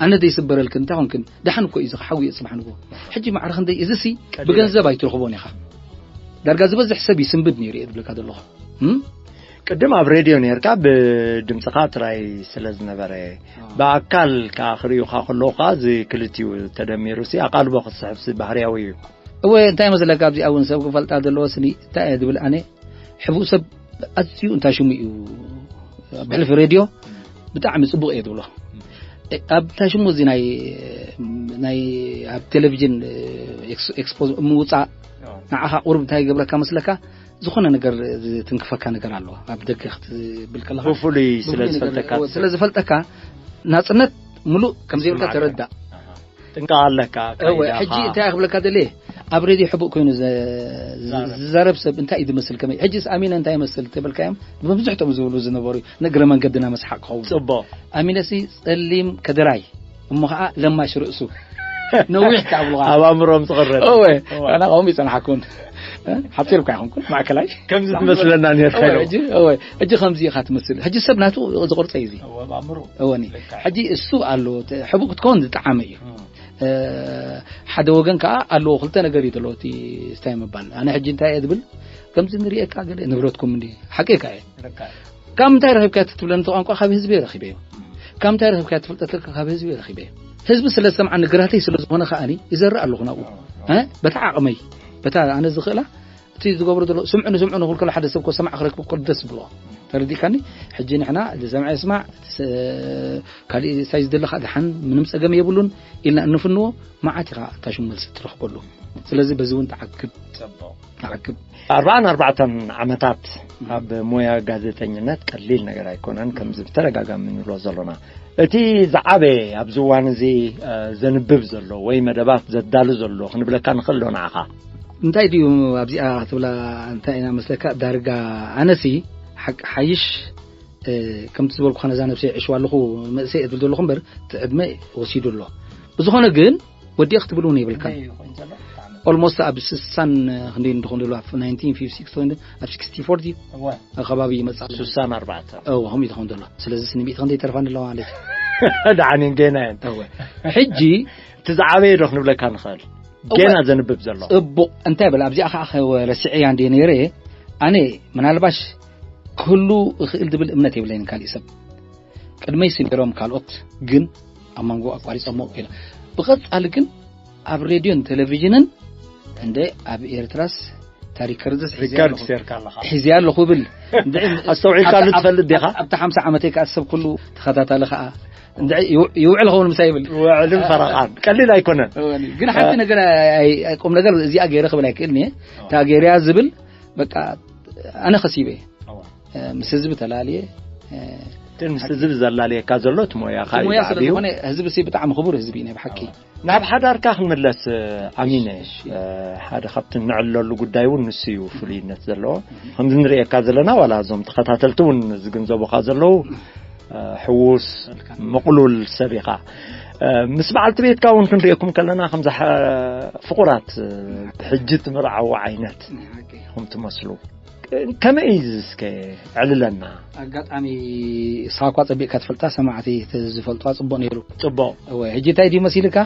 ኣነ ደይስበረልክን እንታይ ኾንክን? ደሓን እኮ እዩ እዚ ክሓዊ እየ ጽባሕ ንግሆ። ሕጂ ማዕረ ክንደይ እዚሲ ቀሊል ብገንዘብ ኣይትረኽቦን ኢኻ። ዳርጋ ዝበዝሕ ሰብ ይስንብድ ነይሩ እየ ዝብለካ ዘለኹ። እም? ቅድም ኣብ ሬድዮ ነርካ፣ ብድምጽኻ ጥራይ ስለ ዝነበረ፣ ኣዎ። ብኣካል ከኣ ክርእዩኻ ከለዉ ከኣ እዚ ክልቲኡ ተደሚሩሲ ኣቓልቦ ክትስሕብሲ ባህርያዊ እዩ። እወ፣ እንታይ መስለካ፣ ኣብዚኣ እውን ሰብ ክፈልጣ ዘለዎ ስኒ እንታይ እየ ዝብል ኣነ፣ ሕቡእ ሰብ ኣዝዩ እንታይ ሽሙ እዩ፣ ብሕልፊ ሬድዮ ብጣዕሚ ጽቡቕ እየ ዝብሎ። ኣብ እንታይ ሽሙ እዚ ናይ፣ ናይ ኣብ ቴሌቪዥን ኤክስ-፣ ኤክስፖዝ ምውጻእ ኣዎ። ንዓኻ ቁሩብ እንታይ ይገብረካ መስለካ? ዝኾነ ነገር ዝትንክፈካ ነገር ኣሎ። ኣብ ደገ ክትብል ከለኻ ብፍሉይ ስለ ብፍሉይ ነገር ዝፈልጠካ። ስለ ዝፈልጠካ ናጽነት ምሉእ ከም ዘይብልካ ይስምዓካ። ተረዳእ። ኣሃ። ጥንቃቕ ኣለካ፣ እወ፣ ኣካይዳኻ። ሕጂ እንታይ ክብለካ ደልየ? ኣብ ሬድዮ ሕቡእ ኮይኑ ዘ-፣ ዝ-፣ ዛረብ። ዝዛረብ ሰብ እንታይ እዩ ዝመስል ከመይ? ሕጂስ ኣሚነ እንታይ ይመስል ተበልካዮም? ብብዙሕ ቶም ዝብሉ ዝነበሩ እዩ። ንእግረ መንገድና መስሓቅ ክኸውን። ጽቡቕ። ኣሚነሲ ጸሊም ከደራይ፣ እሞ ኸዓ ለማሽ ርእሱ። ነዊሕ ከኣ ብልኻ። ኣብ ኣእምሮም ዝቕረጽ። እወ፣ እወ። ኣና ከምኡ ይጸንሓኩን። እ? ሓጺር እኳ ይኹንኩን፣ ማእከላይ። ከምዚ ትመስለና ኔርካ እወ፣ ኢሎም። ሕጂ፣ እወ፣ ሕጂ ከምዚ ኢኻ ትመስል። ሕጂ ሰብ ናቱ ዝቕርጸ እዩ እዚ። እወ፣ ኣብ ኣእምሮ። እወ፣ ኒ። ልክዕ። ሕጂ እሱ ኣሎ፣ ተ-፣ ሕቡእ ክትከውን ዝጠዓመ እዩ። እም። እ፣ ሓደ ወገን ከኣ ኣለዎ፣ ክልተ ነገር እዩ ዘለዎ፣ እቲ ስታይ ምባል። ኣነ ሕጂ እንታይ እየ ዝብል? ከምዚ ንርእየካ ገለ ንብረትኩም እንዲ። ሓቂ ከኣ እየ። ልክዕ። ካብ ምንታይ ረኺብካ ትብለኒ? እቲ ቋንቋ ካብ ህዝቢ ረኺበዮ። ካብ ምንታይ ረኺብካ ትፈልጠት? ካብ ህዝቢ ረኺበዮ። ህዝቢ ስለ ዝሰምዓኒ፣ ግራተይ ስለ ዝኾነ ከኣኒ ይዘርእ ኣለኹ ናብኡ። እ? በታ ዓቕመይ፣ በታ ኣነ ዝኽእላ፣ እቲ ዝገብሮ ዘሎ፣ ስምዑ ንስምዑ ንኽብል ከሎ ሓደ ሰብ እኮ ሰማዕ ክረክብ እኮ ደስ ብሎ። ተረዲእካኒ? ሕጂ ንሕና ዝሰምዐ ይስማዕ፣ ስ-፣ ካሊእ ሳይ ዝደለኻ ደሓን ምንም ጸገም የብሉን ኢልና እንፍንዎ፣ መዓት ኢኻ እታ ሽሙ መልሲ ትረኽበሉ። ስለዚ በዚ እውን ተዓግብ። ጽቡቕ። ተዓግብ። ኣርባዓን ኣርባዕተን ዓመታት ኣብ ሞያ ጋዜጠኝነት ቀሊል ነገር ኣይኮነን፣ ከምዚ ብተደጋጋሚ ንብሎ ዘሎና። እቲ ዝዓበየ ኣብዚ እዋን እዚ፣ እ፣ ዘንብብ ዘሎ ወይ መደባት ዘዳሉ ዘሎ ክንብለካ ንኽእል ዶ ንዓኻ? እንታይ ድዩ ኣብዚኣ ክትብላ እንታይ ኢና መስለካ? ዳርጋ ኣነሲ ሓቂ ሓይሽ፣ እ፣ ከምቲ ዝበልኩኻ ነዛ ነብሰይ ዕሽዋ ኣለኹ፣ መእሰይ እብል ዘለኹ እምበር፣ እቲ ዕድመ ወሲዱ ኣሎ። ብዝኾነ ግን፣ ወዲእ ክትብል እውን የብልካን። ክንደይ ኮይኑ ዘሎ? ብጣዕሚ። ኦልሞስት ኣብ ስሳን ክንደይ እንድኾን ዘሎ፣ ኣብ ናይንቲን ፊፍቲ ሲክስ ኮይኑ፣ ኣብ ሲክስቲ ፎር ድዩ? እወ። ኣብ ከባቢ ይመጽእ ኣሎ። ስሳን ኣርባዕተ። እወ፣ ከምኡ እዩ ዝኾን ዘሎ። ስለዚ ስንሚት ክንደይ ተርፋ ኣለዋ ማለት እዩ። ደሓን እየን፣ ገና እየን። እወ። ሕጂ እቲ ዝዓበየ ዶ ክንብለካ ንኽእል? እወ። ገና ዘንብብ ዘሎ። ጽቡቕ። እንታይ በል፣ ኣብዚኣ ኸዓ ከ-፣ ረሲዐያ እንድየ ነይረ። ኣነ ምናልባሽ ክህሉ እኽእል ዝብል እምነት የብለይን ካልእ ሰብ። ቅድመይ ስም ነይሮም ካልኦት፣ ግን ኣብ መንጎ ኣቋሪጾሞ ኢለ። ብቐጻሊ ግን ኣብ ሬድዮን ቴሌቪዥንን እንደ ኣብ ኤርትራስ ታሪክ ከርዝስ ሒዘ ሪከርድ ኣለኹ። ሴርካ ኣለኻ። ሒዘ ኣለኹ ብል። እንድዒ ኣስተውዒልካሉ ኣብታ፣ ትፈልጥ ዲኻ? ኣብታ ሓምሳ ዓመተይ ከኣ ሰብ ኩሉ ተኸታታሊ ከኣ። እንድዒ ይው-፣ ይውዕል ኸውን ምሳይ ይብል። ውዕልን ፈረቓን። ቀሊል ኣይኮነን። እወ፣ ግን ሓንቲ እ- ነገር ኣይ-፣ ኣይ-፣ ቁም ነገር እዚኣ ገይረ ክብል ኣይክእልን እየ። እታ ገይረያ ዝብል በቃ ኣነ ከሲበ እየ። እወ። እ፣ ምስ ህዝቢ ተላልየ፣ እ፣ እቲ ምስ ህዝቢ ዘላልየካ ዘሎ እቲ ሞያኻ እቲ እዩ ሞያ ስለ ዝዓብዩ። ዝኾነ ህዝቢ ሲ ብጣዕሚ ክቡር ህዝቢ እዩ ናይ ብሓቂ። እወ። ናብ ሓዳርካ ክንምለስ፣ ኣሚነ። እሺ። እ፣ ሓደ ካብቲ ንዕለሉ ጉዳይ እውን ንሱ እዩ ፍሉይነት ዘለዎ። እህ። ከምዚ ንርእየካ ዘለና፣ ዋላ እዞም ተኸታተልቲ እውን ዝግንዘቡኻ ዘለዉ፣ እህ። እ፣ ሕዉስ፣ መልካም። ምቕሉል ሰብ ኢኻ። እ፣ ምስ በዓልቲ ቤትካ እውን ክንርእየኩም ከለና፣ ከምዚ ሓ-፣ ፍቑራት፣ እ፣ ብሕጂ ትምርዓዉ ዓይነት ናይ ሓቂ። ኢኹም ትመስሉ። ከመይ እዩ እዚ እስከ ዕልለና? ኣጋጣሚ እሳ እኳ ጸቢቕካ ትፈልጣ፣ ሰማዕቲ ተ-፣ ዝፈልጥዋ ጽቡቕ ነይሩ። ጽቡቕ። እወ፣ ሕጂ እንታይ ድዩ መሲልካ?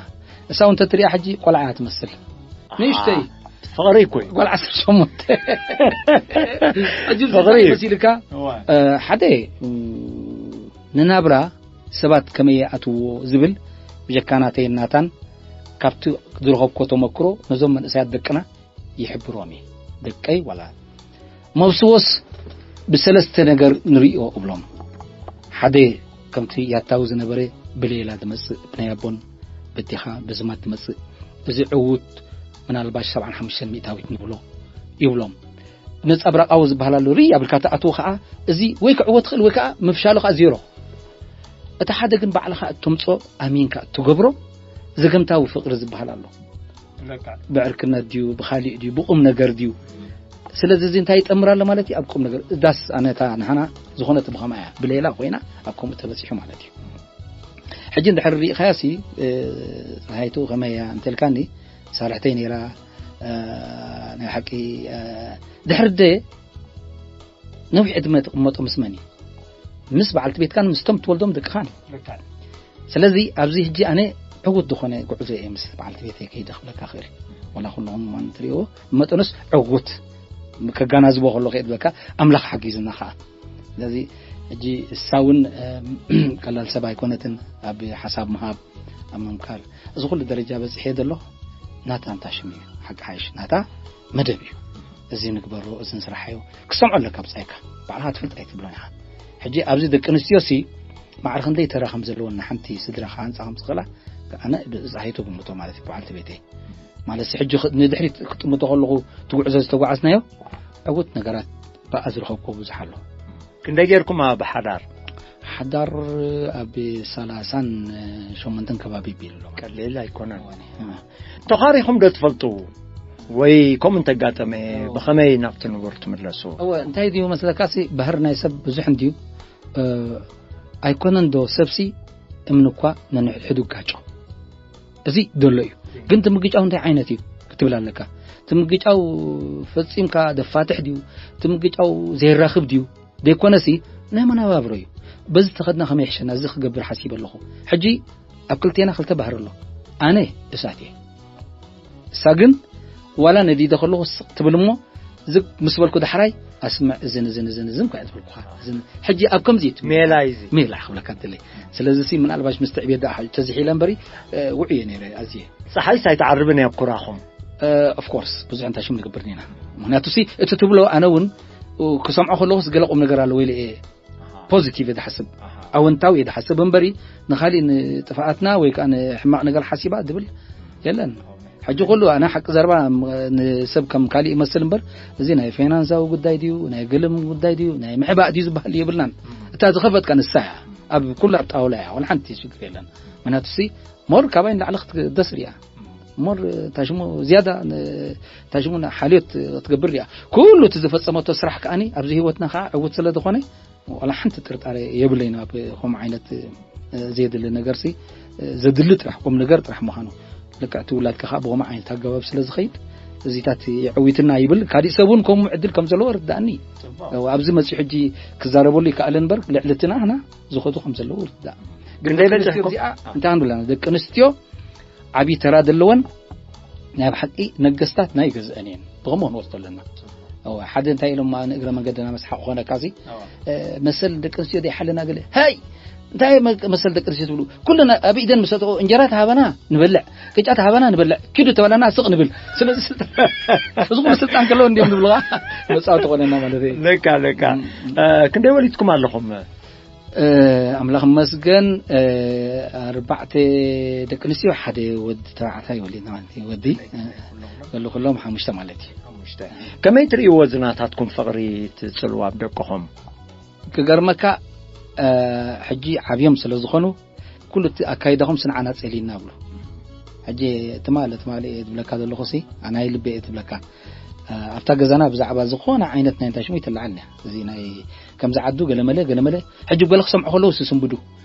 እሳ እውን ተትሪኣ ሕጂ ቆልዓ እያ ትመስል። ኣሃ። ንእሽተይ። ፍቕሪ እኮ እዩ። ጓል ዓሰርተ ሸሞንተ። ሕጂ ፍቕሪ እዩ። መሲልካ? እዋ። እ፣ ሓደ፣ እ፣ ንናብራ ሰባት ከመይ ይኣትዎ ዝብል ብጀካ ናተይ ናታን ካብቲ ዝረኸብኮ ተመክሮ ነዞም መንእሰያት ደቅና ይሕብሮም እየ። ደቀይ ዋላ መብስዎስ ብሰለስተ ነገር ንርእዮ እብሎም። ሓደ ከምቲ ያታዊ ዝነበረ ብሌላ ዝመጽእ ብናይ ኣቦን በዴኻ በዝማት ዝመጽእ፣ እዚ ዕዉት ምናልባሽ ሰብዓን ሓሙሽተን ሚእታዊት ንብሎ ይብሎም። ነጻብራቃዊ ዝበሃል ኣሎ። ርኢ ኣብልካ ትኣትዎ ከኣ እዚ ወይ ክዕወት ትኽእል ወይ ከኣ ምፍሻሉ ከኣ ዜሮ። እቲ ሓደ ግን ባዕልኻ እተምጾ ኣሚንካ እትገብሮ ዘገምታዊ ፍቕሪ ዝበሃል ኣሎ። ለካ። ብዕርክነት ድዩ፣ ብኻሊእ ድዩ፣ ብቁም ነገር ድዩ? ስለዚ እዚ እንታይ ይጠምር ኣሎ ማለት እዩ? ኣብ ቁም ነገር ዳስ ኣነታ ንሃና ዝኾነት ብኸማ እያ ብሌላ ኮይና ኣብ ከምኡ ተበጺሑ ማለት እዩ። ሕጂ እንድሕር ርኢኻያ ሲ፣ እ፣ ፀሃይቱ ከመይ እያ እንተልካኒ፣ ሳልሕተይ ነይራ፣ እ፣ ናይ ሓቂ፣ እ፣ ድሕሪ ደ ነዊሕ ዕድመ ትቕመጦ ምስ መን እዩ? ምስ በዓልቲ ቤትካን ምስቶም ትወልዶም ደቅኻን እዩ። ልክዕ። ስለዚ ኣብዚ ሕጂ ኣነ ዕዉት ዝኾነ ጉዕዞ እየ ምስ በዓልቲ ቤተይ ከይደ ክብለካ ክእል። ዋላ ኩልኹም እዋን ትርእይዎ፣ መጠኑስ ዕዉት ከጋናዝቦ ከሎ ከየድበካ ኣምላኽ ሓጊዝና ኸዓ። ስለዚ ሕጂ እሳ እውን፣ እም፣ ቀላል ሰብ ኣይኮነትን ኣብ ሓሳብ ምሃብ፣ ኣብ ምምካር። እዚ ኩሉ ደረጃ በጺሐ ዘሎ ናታ እንታ ሽም እዩ። ሓቂ ሓይሽ ናታ መደብ እዩ። እዚ ንግበሮ፣ እዚ ንስራሓዮ። ክሰምዖ ኣለካ ብጻይካ። ባዕልኻ ትፈልጥ ኣይትብሎን ኢኻ። ሕጂ ኣብዚ ደቂ ኣንስትዮ ሲ ማዕረ ክንደይ ተራ ከም ዘለወን ንሓንቲ ስድራ ክሃንጻ ከም ዝኽእላ ኣነ ብጻሂቱ ግምቶ ማለት እዩ፣ በዓልቲ ቤተይ። ማለት ሕጂ ኽ-፣ ንድሕሪት ክጥምቶ ከለኹ እቲ ጉዕዞ ዝተጓዓዝናዮ ዕዉት ነገራት ብኣ ዝረኸብኩዎ ብዙሕ ኣሎ። ክንደይ ጌርኩማ ብሓዳር? ሓዳር ኣብ ሰላሳን ሸሞንተን ከባቢ ቢሉ ኣሎ ማለት እዩ። ቀሊል ኣይኮነን። እወ። ተኻሪኹም ዶ ትፈልጡ? ወይ ከምኡ እንተጋጠመ እወ። ብኸመይ ናብቲ ንቡር ትምለሱ? እወ፣ እንታይ ድዩ መስለካሲ ባህር ናይ ሰብ ብዙሕ እንድዩ። እ፣ ኣይኮነን ዶ ሰብሲ እምኒ እኳ ነንሕድሕዱ ጋጮ። እዚ ደሎ እዩ። ግን ትምግጫው እንታይ ዓይነት እዩ ክትብል ኣለካ። ትምግጫው ፈጺምካ ደፋትሕ ድዩ? ትምግጫው ዘይራኽብ ድዩ? ደይኮነሲ ናይ መነባብሮ እዩ። በዚ ተኸድና ከመይ ይሕሸና፣ እዚ ክገብር ሓሲበ ኣለኹ። ሕጂ ኣብ ክልቴና ክልተ ባህሪ ኣሎ። ኣነ እሳት እየ። እሳ ግን ዋላ ነዲደ ከለኹ ስቕ ትብል እሞ፣ ዝግ ምስ በልኩ ዳሕራይ ኣስምዕ፣ እዝን፣ እዝን፣ እዝን፣ እዝን እኳ እያ ትብልኩኻ። እዝን፣ ሕጂ ኣብ ከምዚ እዩ ትብል። ሜላ እዩ እዚ። ሜላ ክብለካ እንተለይ። ስለዚ ሲ ምናልባሽ ምስ ትዕቤት ደኣ ሓ-፣ ተዝሒለ እምበሪ፣ እ፣ ውዑይ እየ ነይረ ኣዝየ። ጸሓይስ ኣይትዓርብን እያ ኣብ ኩራኹም። እ፣ ኦፍ ኮርስ፣ ብዙሕ እንታይ ሽም ንገብር ዲና። ምኽንያቱ ሲ እቲ ትብሎ ኣነ እውን ክሰምዖ ከለኹስ ገለ ቁም ነገር ኣለዎ ኢለ እየ ኣሃ። ፖዚቲቭ እየ ዝሓስብ፣ ኣሃ። ኣወንታዊ እየ ዝሓስብ እምበሪ ንኻሊእ ንጥፍኣትና ወይ ከዓ ንሕማቕ ነገር ሓሲባ ድብል የለን። ሕጂ ኩሉ ኣነ ሓቂ ዘረባ ም-፣ ንሰብ ከም ካሊእ ይመስል እምበር፣ እዚ ናይ ፋይናንሳዊ ጉዳይ ድዩ፣ ናይ ግልም ጉዳይ ድዩ፣ ናይ ምሕባእ ድዩ ዝበሃል የብልናን። እም። እታ ዝኸፈትካ ንሳ እያ። ኣብ ኩሉ ኣብ ጣውላ እያ፣ ወላ ሓንቲ ሽግር የለን። ምኽንያቱ ሲ ሞር ካባይ ንላዕሊ ክትደስር እያ። ሞር ታሽሙ ዝያዳ ን-፣ ታሽሙ ሓልዮት ክትገብር እያ። ኩሉ እቲ ዝፈጸመቶ ስራሕ ከኣኒ ኣብዚ ህይወትና ከዓ ዕውት ስለ ዝኾነ፣ ዋላ ሓንቲ ጥርጣሬ የብለይን ኣብ ከምኡ ዓይነት፣ እ፣ ዘየድሊ ነገርሲ፣ እ፣ ዘድሊ ጥራሕ፣ ቁም ነገር ጥራሕ ምዃኑ። ልክዕ እቲ ውላድካ ከዓ ብኸምኡ ዓይነት ኣገባብ ስለ ዝኸይድ፣ እዚታት የዕዊትና ይብል። ካሊእ ሰብ እውን ከምኡ ዕድል ከም ዘለዎ ርዳእኒ። ጽቡቕ። ኣብዚ መጺኡ ሕጂ ክዛረበሉ ይከኣል እምበር፣ ልዕሊ እቲ ናህና ዝኸዱ ከም ዘለዉ ርዳእ። ግን ክንደይ ደቂ ኣንስትዮ በጺሕኩም? እዚኣ እንታይ ንብላ? ደቂ ኣንስትዮ ዓብዪ ተራ ዘለወን ናይ ብሓቂ ነገስታት ናይ ገዝአን እየን። ብኸምኡ ክንወስዶ ኣለና። እወ፣ ሓደ እንታይ ኢሎም ንእግረ መንገድና መስሓቕ ክኾነካ እዚ፣ እወ። እ፣ መሰል ደቂ ኣንስትዮ ዘይሓለና ገለ፣ ሃይ! እንታይ መ-፣ መሰል ደቂ ኣንስትዮ ትብሉ? ኩልና ኣብ ኢደን ምሰጥኦ እንጀራ ተሃበና ንበልዕ፣ ቅጫ ተሃበና ንበልዕ፣ ኪዱ ተበላና ስቕ ንብል። ስለዚ ስልጣን፣ እዚ ኩሉ ስልጣን ከለዎ እንዲዮም ዝብልኻ መጻወቲ ኮነና ማለት እዩ። ለካ፣ ለካ። እም። እ፣ ክንደይ ወሊድኩም ኣለኹም? እ፣ ኣምላኽ ይመስገን፣ እ፣ ኣርባዕተ ደቂ ኣንስትዮ፣ ሓደ ወዲ ተባዕታይ ወሊድና ማለት እዩ። ወዲ፣ እ፣ ገሉ ኩሎም ሓሙሽተ ማለት እዩ። ሓሙሽተ። ከመይ ትርእይዎ እዚ ናታትኩም ፍቕሪ፣ እቲ ጽልዋ ኣብ ደቅኹም? ክገርመካ፣ እ፣ ሕጂ ዓብዮም ስለ ዝኾኑ፣ ኩሉ እቲ ኣካይዳኹም ስንዓና ጸሊና ብሉ። ሕጂ ትማሊ፣ ትማሊ እየ ዝብለካ ዘለኹ ሲ፣ ኣናይ ልቢ እየ ትብለካ። እ፣ ኣብታ ገዛና ብዛዕባ ዝኾነ ዓይነት ናይ እንታይ ሽሙ ይትለዓል እያ። እዚ ናይ ከምዚ ዓዱ ገለመለ፣ ገለመለ፣ ሕጂ ገለ ክሰምዑ ከለዉ ስስንብዱ።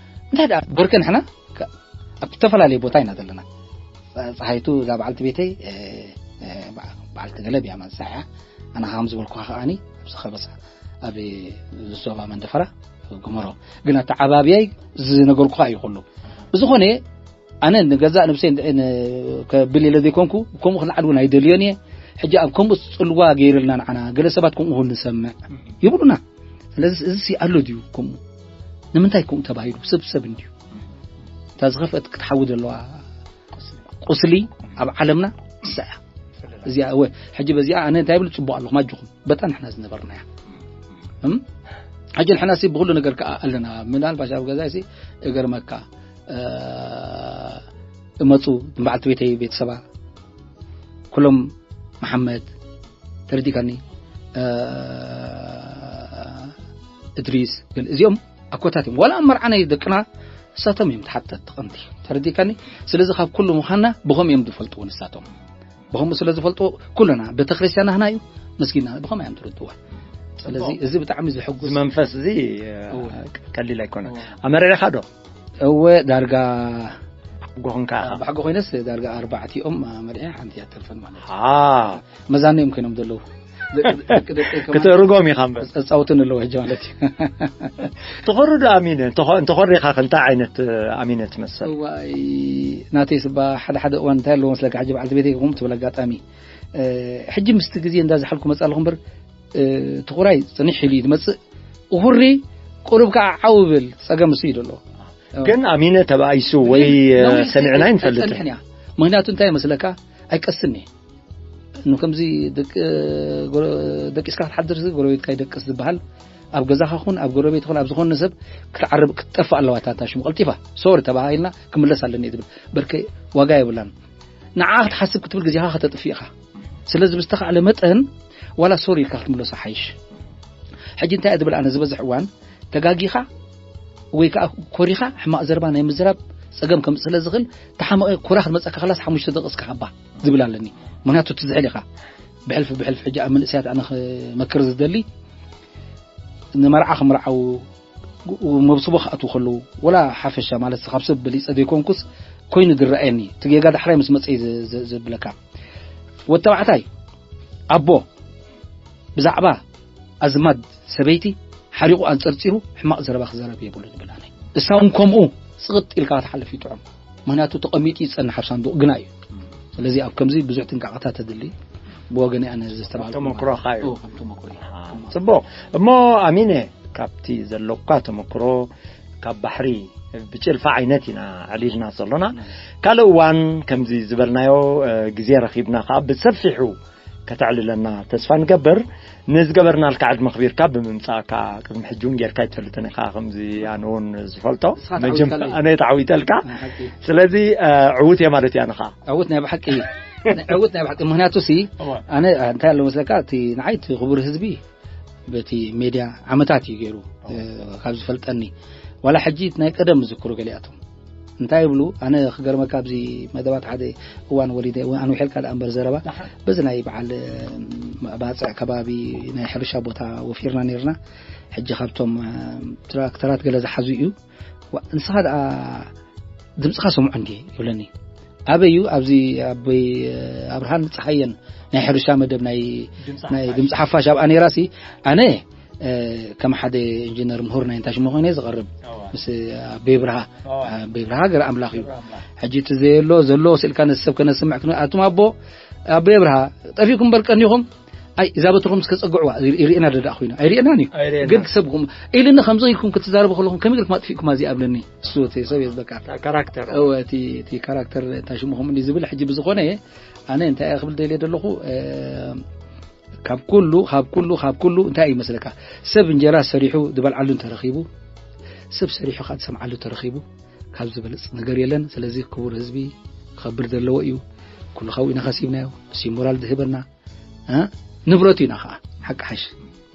እንታይ ደኣ፣ በርከ ንሕና ከ-፣ ኣብ ዝተፈላለየ ቦታ ኢና ዘለና። ጸ-፣ ጸሃይቱ እዛ በዓልቲ ቤተይ፣ እ፣ እ፣ በዓ-፣ በዓልቲ ገለ ብያ ማንሳሕ እያ። ኣነ ከም ዝበልኩኻ ከኣኒ፣ ኣብዚ ከበሳ፣ ኣብ ዞባ መንደፈራ፣ ጉመሮ። ግን ኣተዓባብያይ ዝነገርኩኻ እዩ ኩሉ። ብዝኾነ፣ ኣነ ንገዛእ ነብሰይ እንድዒ ን-፣ ከብል ኢለ ዘይኮንኩ፣ ከምኡ ክለዓል እውን ኣይደልዮን እየ። ሕጂ ኣብ ከምኡ ጽልዋ ገይርልና ንዓና፣ ገለ ሰባት ከምኡ እውን ንሰምዕ ይብሉና። ስለዚ እዚ ኣሎ ድዩ ከምኡ? ንምንታይ ከምኡ ተባሂሉ? ሰብ ሰብ እንድዩ። እታ ዝኸፍአት ክትሓዊ ዘለዋ ቁስሊ ኣብ ዓለምና እሳ እያ። እዚኣ እወ፣ ሕጂ በዚኣ ኣነ እንታይ ብል ጽቡቕ ኣለኹም ኣጆኹም። በጣም ንሕና ዝነበርና እያ። እም? ሕጂ ንሕና ሲ ብኹሉ ነገር ከኣ ኣለና። ምናልባሽ ኣብ ገዛይ ሲ እገርመካ፣ እ፣ እመጹ ንበዓልቲ ቤተይ ቤተሰባ ኩሎም መሓመድ ተረዲእካኒ፣ እ፣ እድሪስ ገለ እዚኦም ኣኮታት እዮም። ዋላ ኣብ መርዓ ናይ ደቅና እሳቶም እዮም ተሓተት ተቐምቲ። ተረዲእካኒ? ስለዚ ካብ ኩሉ ምዃንና ብኸም እዮም ዝፈልጥዎ ንሳቶም። ብኸምኡ ስለ ዝፈልጥዎ ኩልና ቤተክርስትያን ናህና እዩ፣ መስጊድና ብኸም እዮም ትርድዋ። ስለዚ እዚ ብጣዕሚ ዝሕጉስ እዚ መንፈስ እዚ፣ እ፣ እወ። ቀሊል ኣይኮነን። እወ። ኣመሪዕኻ ዶ? እወ፣ ዳርጋ ሓጎ ኾንካ ኢኻ። ብሓጎ ኮይነስ ዳርጋ ኣርባዕቲኦም ኣመሪዐ፣ ሓንቲ እያ ትተርፈን ማለት እዩ። ኣሃ። መዛኒኦም ኮይኖም ዘለዉ። ደቂ፣ ደቂ፣ ደቂ ከማን ክትእርጎም ኢኻ እምበር። ጸ-፣ ጸውትን ኣለዉ ሕጂ ማለት እዩ። ትኾሪ ዶ ኣሚነ? እንተኾ-፣ እንተኾሪኻ ከ እንታይ ዓይነት፣ እ፣ ኣሚነ ትመስል? እዋይ፣ ናተይ ስባ ሓደ ሓደ እዋን እንታይ ኣለዎ መስለካ? ሕጂ በዓልቲ ቤተይ ከምኡ ትብል ኣጋጣሚ። እ፣ ሕጂ ምስቲ ግዜ እንዳዝሓልኩ መጽእ ኣለኹ እምበር፣ እ፣ ትኹራይ ጽንሕ ኢሉ እዩ ዝመጽእ። እኹሪ ቁሩብ ከኣ ዓው ብል፣ ጸገም እሱ እዩ ዘሎ። ግን ኣሚነ ተባኢሱ ወይ፣ ነዊሕ፣ እ፣ ነዊሕ ሰሚዕና ዘይጸንሕን ኣይንፈልጥን። እያ። ምኽንያቱ እንታይ መስለካ? ኣይቀስን እየ። ኑ ከምዚ ደቂ-፣ ጎረ-፣ ደቂስካ ክትሓድር ሲ ጎረቤትካ ይደቅስ ዝበሃል፣ ኣብ ገዛኻ ኹን፣ ኣብ ጎረቤት ኹን፣ ኣብ ዝኾነ ሰብ ክትዓርብ ክትጠፍእ ኣለዋ እታ፣ እታ ሽሙ ቀልጢፋ። ሶሪ ተባሂልና ክምለስ ኣለኒ እየ ዝብል። በርከ ዋጋ የብላን። ንዓኣ ክትሓስብ ክትብል ግዜኻ ከተጥፍእ ኢኻ። ስለዚ ብዝተኻእለ መጠን ዋላ ሶሪ ኢልካ ክትምለሶ ሓይሽ። ሕጂ እንታይ እየ ዝብል ኣነ ዝበዝሕ እዋን ተጋጊኻ ወይ ከኣ ኮሪኻ ሕማቕ ዘረባ ናይ ምዝራብ ጸገም ከምጽእ ስለ ዝኽእል፣ ተሓመቐ ኮራ ክትመጸካ ከላስ ሓሙሽተ ደቂቕ እስከ ሃባ ዝብል ኣለኒ። ምኽንያቱ ትዝሕል ኢኻ። ብሕልፊ ብሕልፊ ሕጂ ኣብ መንእሰያት ኣነ ክመክር ዝደሊ፣ ንመርዓ ክምርዓው፣ መብስቦ ክኣትዉ ከለዉ፣ ወላ ሓፈሻ ማለት ካብ ሰብ በሊጸ ዘይኮንኩስ ኮይኑ ዝረኣየኒ፣ እቲ ጌጋ ዳሕራይ ምስ መጸ እዩ ዝ-፣ ዝ-፣ ዘብለካ። ወዲ ተባዕታይ፣ ኣቦ፣ ብዛዕባ ኣዝማድ ሰበይቲ ሓሪቑ ኣንጸርጺሩ ሕማቕ ዘረባ ክዛረብ የብሉን ይብል ኣነ። እሳ እውን ከምኡ ጽቕጥ ኢልካ ክትሓልፍ ይጥዑም። ምኽንያቱ ተቐሚጡ ይጸንሕ ኣብ ሳንዱቕ ግና እዩ። ስለዚ ኣብ ከምዚ ብዙሕ ጥንቃቐታት ተድሊ። ብወገነይ ኣነ ዘስተማሃርኩ ተመክሮኻ እዩ። ኦ፣ ከም ተመክሮ እዩ። ኣሃ፣ ጽቡቕ። እሞ ኣሚነ፣ ካብቲ ዘለካ ተመክሮ፣ ካብ ባሕሪ ብጭልፋ ዓይነት ኢና ኣዕሊልና ዘሎና። ካልእ እዋን ከምዚ ዝበልናዮ፣ እ፣ ግዜ ረኺብና ከኣ ብሰፊሑ ከተዕልለና ተስፋ ንገብር። ንዝገበርናልካ ዕድመ ኣኽቢርካ ብምምጻእካ ቅድሚ ሕጂ እውን ጌርካ ኣይትፈልጥን ኢኻ፣ ከምዚ ኣነ እውን ዝፈልጦ። ንስኻ መጀም-፣ ተዓዊትካለይ። ኣነ ተዓዊተልካ። ናይ ሓቂ። ስለዚ፣ እ፣ ዕዉት እየ ማለት እያ ንኻ። ዕዉት ናይ ብሓቂ። ዕዉት ናይ ብሓቂ። ምኽንያቱ ሲ፣ እዋ። ኣነ እንታይ ኣሎ መስለካ፣ እቲ ንዓይ እቲ ክቡር ህዝቢ በቲ ሜድያ ዓመታት እዩ ገይሩ፣ እ፣ ካብ ዝፈልጠኒ። ዋላ ሕጂ ናይ ቀደም ዝዝክሩ ገሊኣቶም። እንታይ ይብሉ? ኣነ ክገርመካ፣ ኣብዚ መደባት ሓደ እዋን ወሊደ፣ ኣነ ውሒልካ ደኣ እምበር ዘረባ፣ ኣሓ። በዚ ናይ በዓል፣ እ፣ ባጽዕ ከባቢ ናይ ሕርሻ ቦታ ወፊርና ነይርና። ሕጂ ካብቶም፣ እ፣ ትራክተራት ገለ ዝሓዙ እዩ። ዋ፣ ንስኻ ደኣ ድምጽኻ ሰምዖ እንድየ ይብለኒ። ኣበይ እዩ? ኣብዚ ኣቦይ ኣብርሃን ጸሃየን ናይ ሕርሻ መደብ ናይ፣ ድምጺ ናይ ሓፋሽ። ድምጺ ሓፋሽ ኣብኣ ነይራሲ፣ ኣነ፣ እ፣ ከም ሓደ ኢንጂነር ምሁር ናይ እንታይ ሽሙ ኮይነ ዝቐርብ እዋ። ምስ ኣቦይ ብርሃ፣ እዋ። ኣቦይ ብርሃ ገረ ኣምላኽ እዩ። ገረ ኣምላኽ። ሕጂ እቲ ዘየሎ ዘሎ ስኢልካ ነቲ ሰብ ከነስምዕ ክን-፣ ኣቱም ኣቦ፣ ኣቦይ ብርሃ፣ ጠፊእኩም በል ቀኒኹም፣ ኣይ፣ እዛ በትርኹም እስከ ጸግዕዋ፣ ይር-፣ ይርእየና ዶ ደኣ ኮይኑ? ኣይርእየናን እዩ። ኣይርእየናን። ግን ክሰብኩም፣ ኢልኒ ከምዚ ኢልኩም ክትዛረቡ ከለኹም ከመይ ኢልኩም ኣጥፊእኩም ኣዚኣ ኣብለኒ። እሱ እቲ ሰብ እየ ዝበካ። እታ ካራክተር። እወ፣ እቲ፣ እቲ ካራክተር እንታይ ሽሙ ከምኡ ዝብል ሕጂ ብዝኾነ፣ ኣነ እንታይ እየ ክብል ደልየ ዘለኹ፣ እ፣ ካብ ኩሉ፣ ካብ ኩሉ፣ ካብ ኩሉ እንታይ እዩ መስለካ? ሰብ እንጀራ ሰሪሑ ዝበልዓሉ እንተረኺቡ፣ ሰብ ሰሪሑ ከኣ ዝሰምዓሉ እንተረኺቡ፣ ካብ ዝበልጽ ነገር የለን። ስለዚ ክቡር ህዝቢ ክኸብር ዘለዎ እዩ። ኩሉ ካብኡ ኢና ከሲብናዮ። ንሱ እዩ ሞራል ዝህበና። እ? ንብረቱ ኢና ኸዓ፣ ሓቂ ሓሽ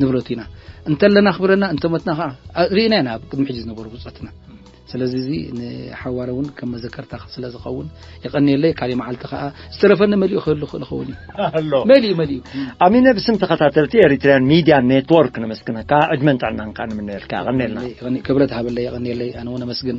ንብረቱ ኢና። እንተለና ኣኽብረና፣ እንተሞትና ኸዓ፣ አ-፣ ርኢና ኢና ኣብ ቅድሚ ሕጂ ዝነበሩ ብጾትና። ስለዚ እዚ ንሓዋረ እውን ከም መዘከርታ ስለ ዝኸውን የቐንየለይ። ካሊእ መዓልቲ ኸዓ ዝተረፈኒ መሊኡ ክህሉ ክእል ይኸውን እዩ። ኣሎ። መሊኡ፣ መሊኡ። ኣሚነ፣ ብስም ተኸታተልቲ ኤሪትርያን ሚድያ ኔትወርክ ነመስግነካ። ዕድመን ጥዕናን ከኣ ንምነየልካ። የቐንየልና። የቐንየለይ፣ ክብረት ሃበለይ፣ የቐንየለይ። ኣነ እውን ኣመስግን።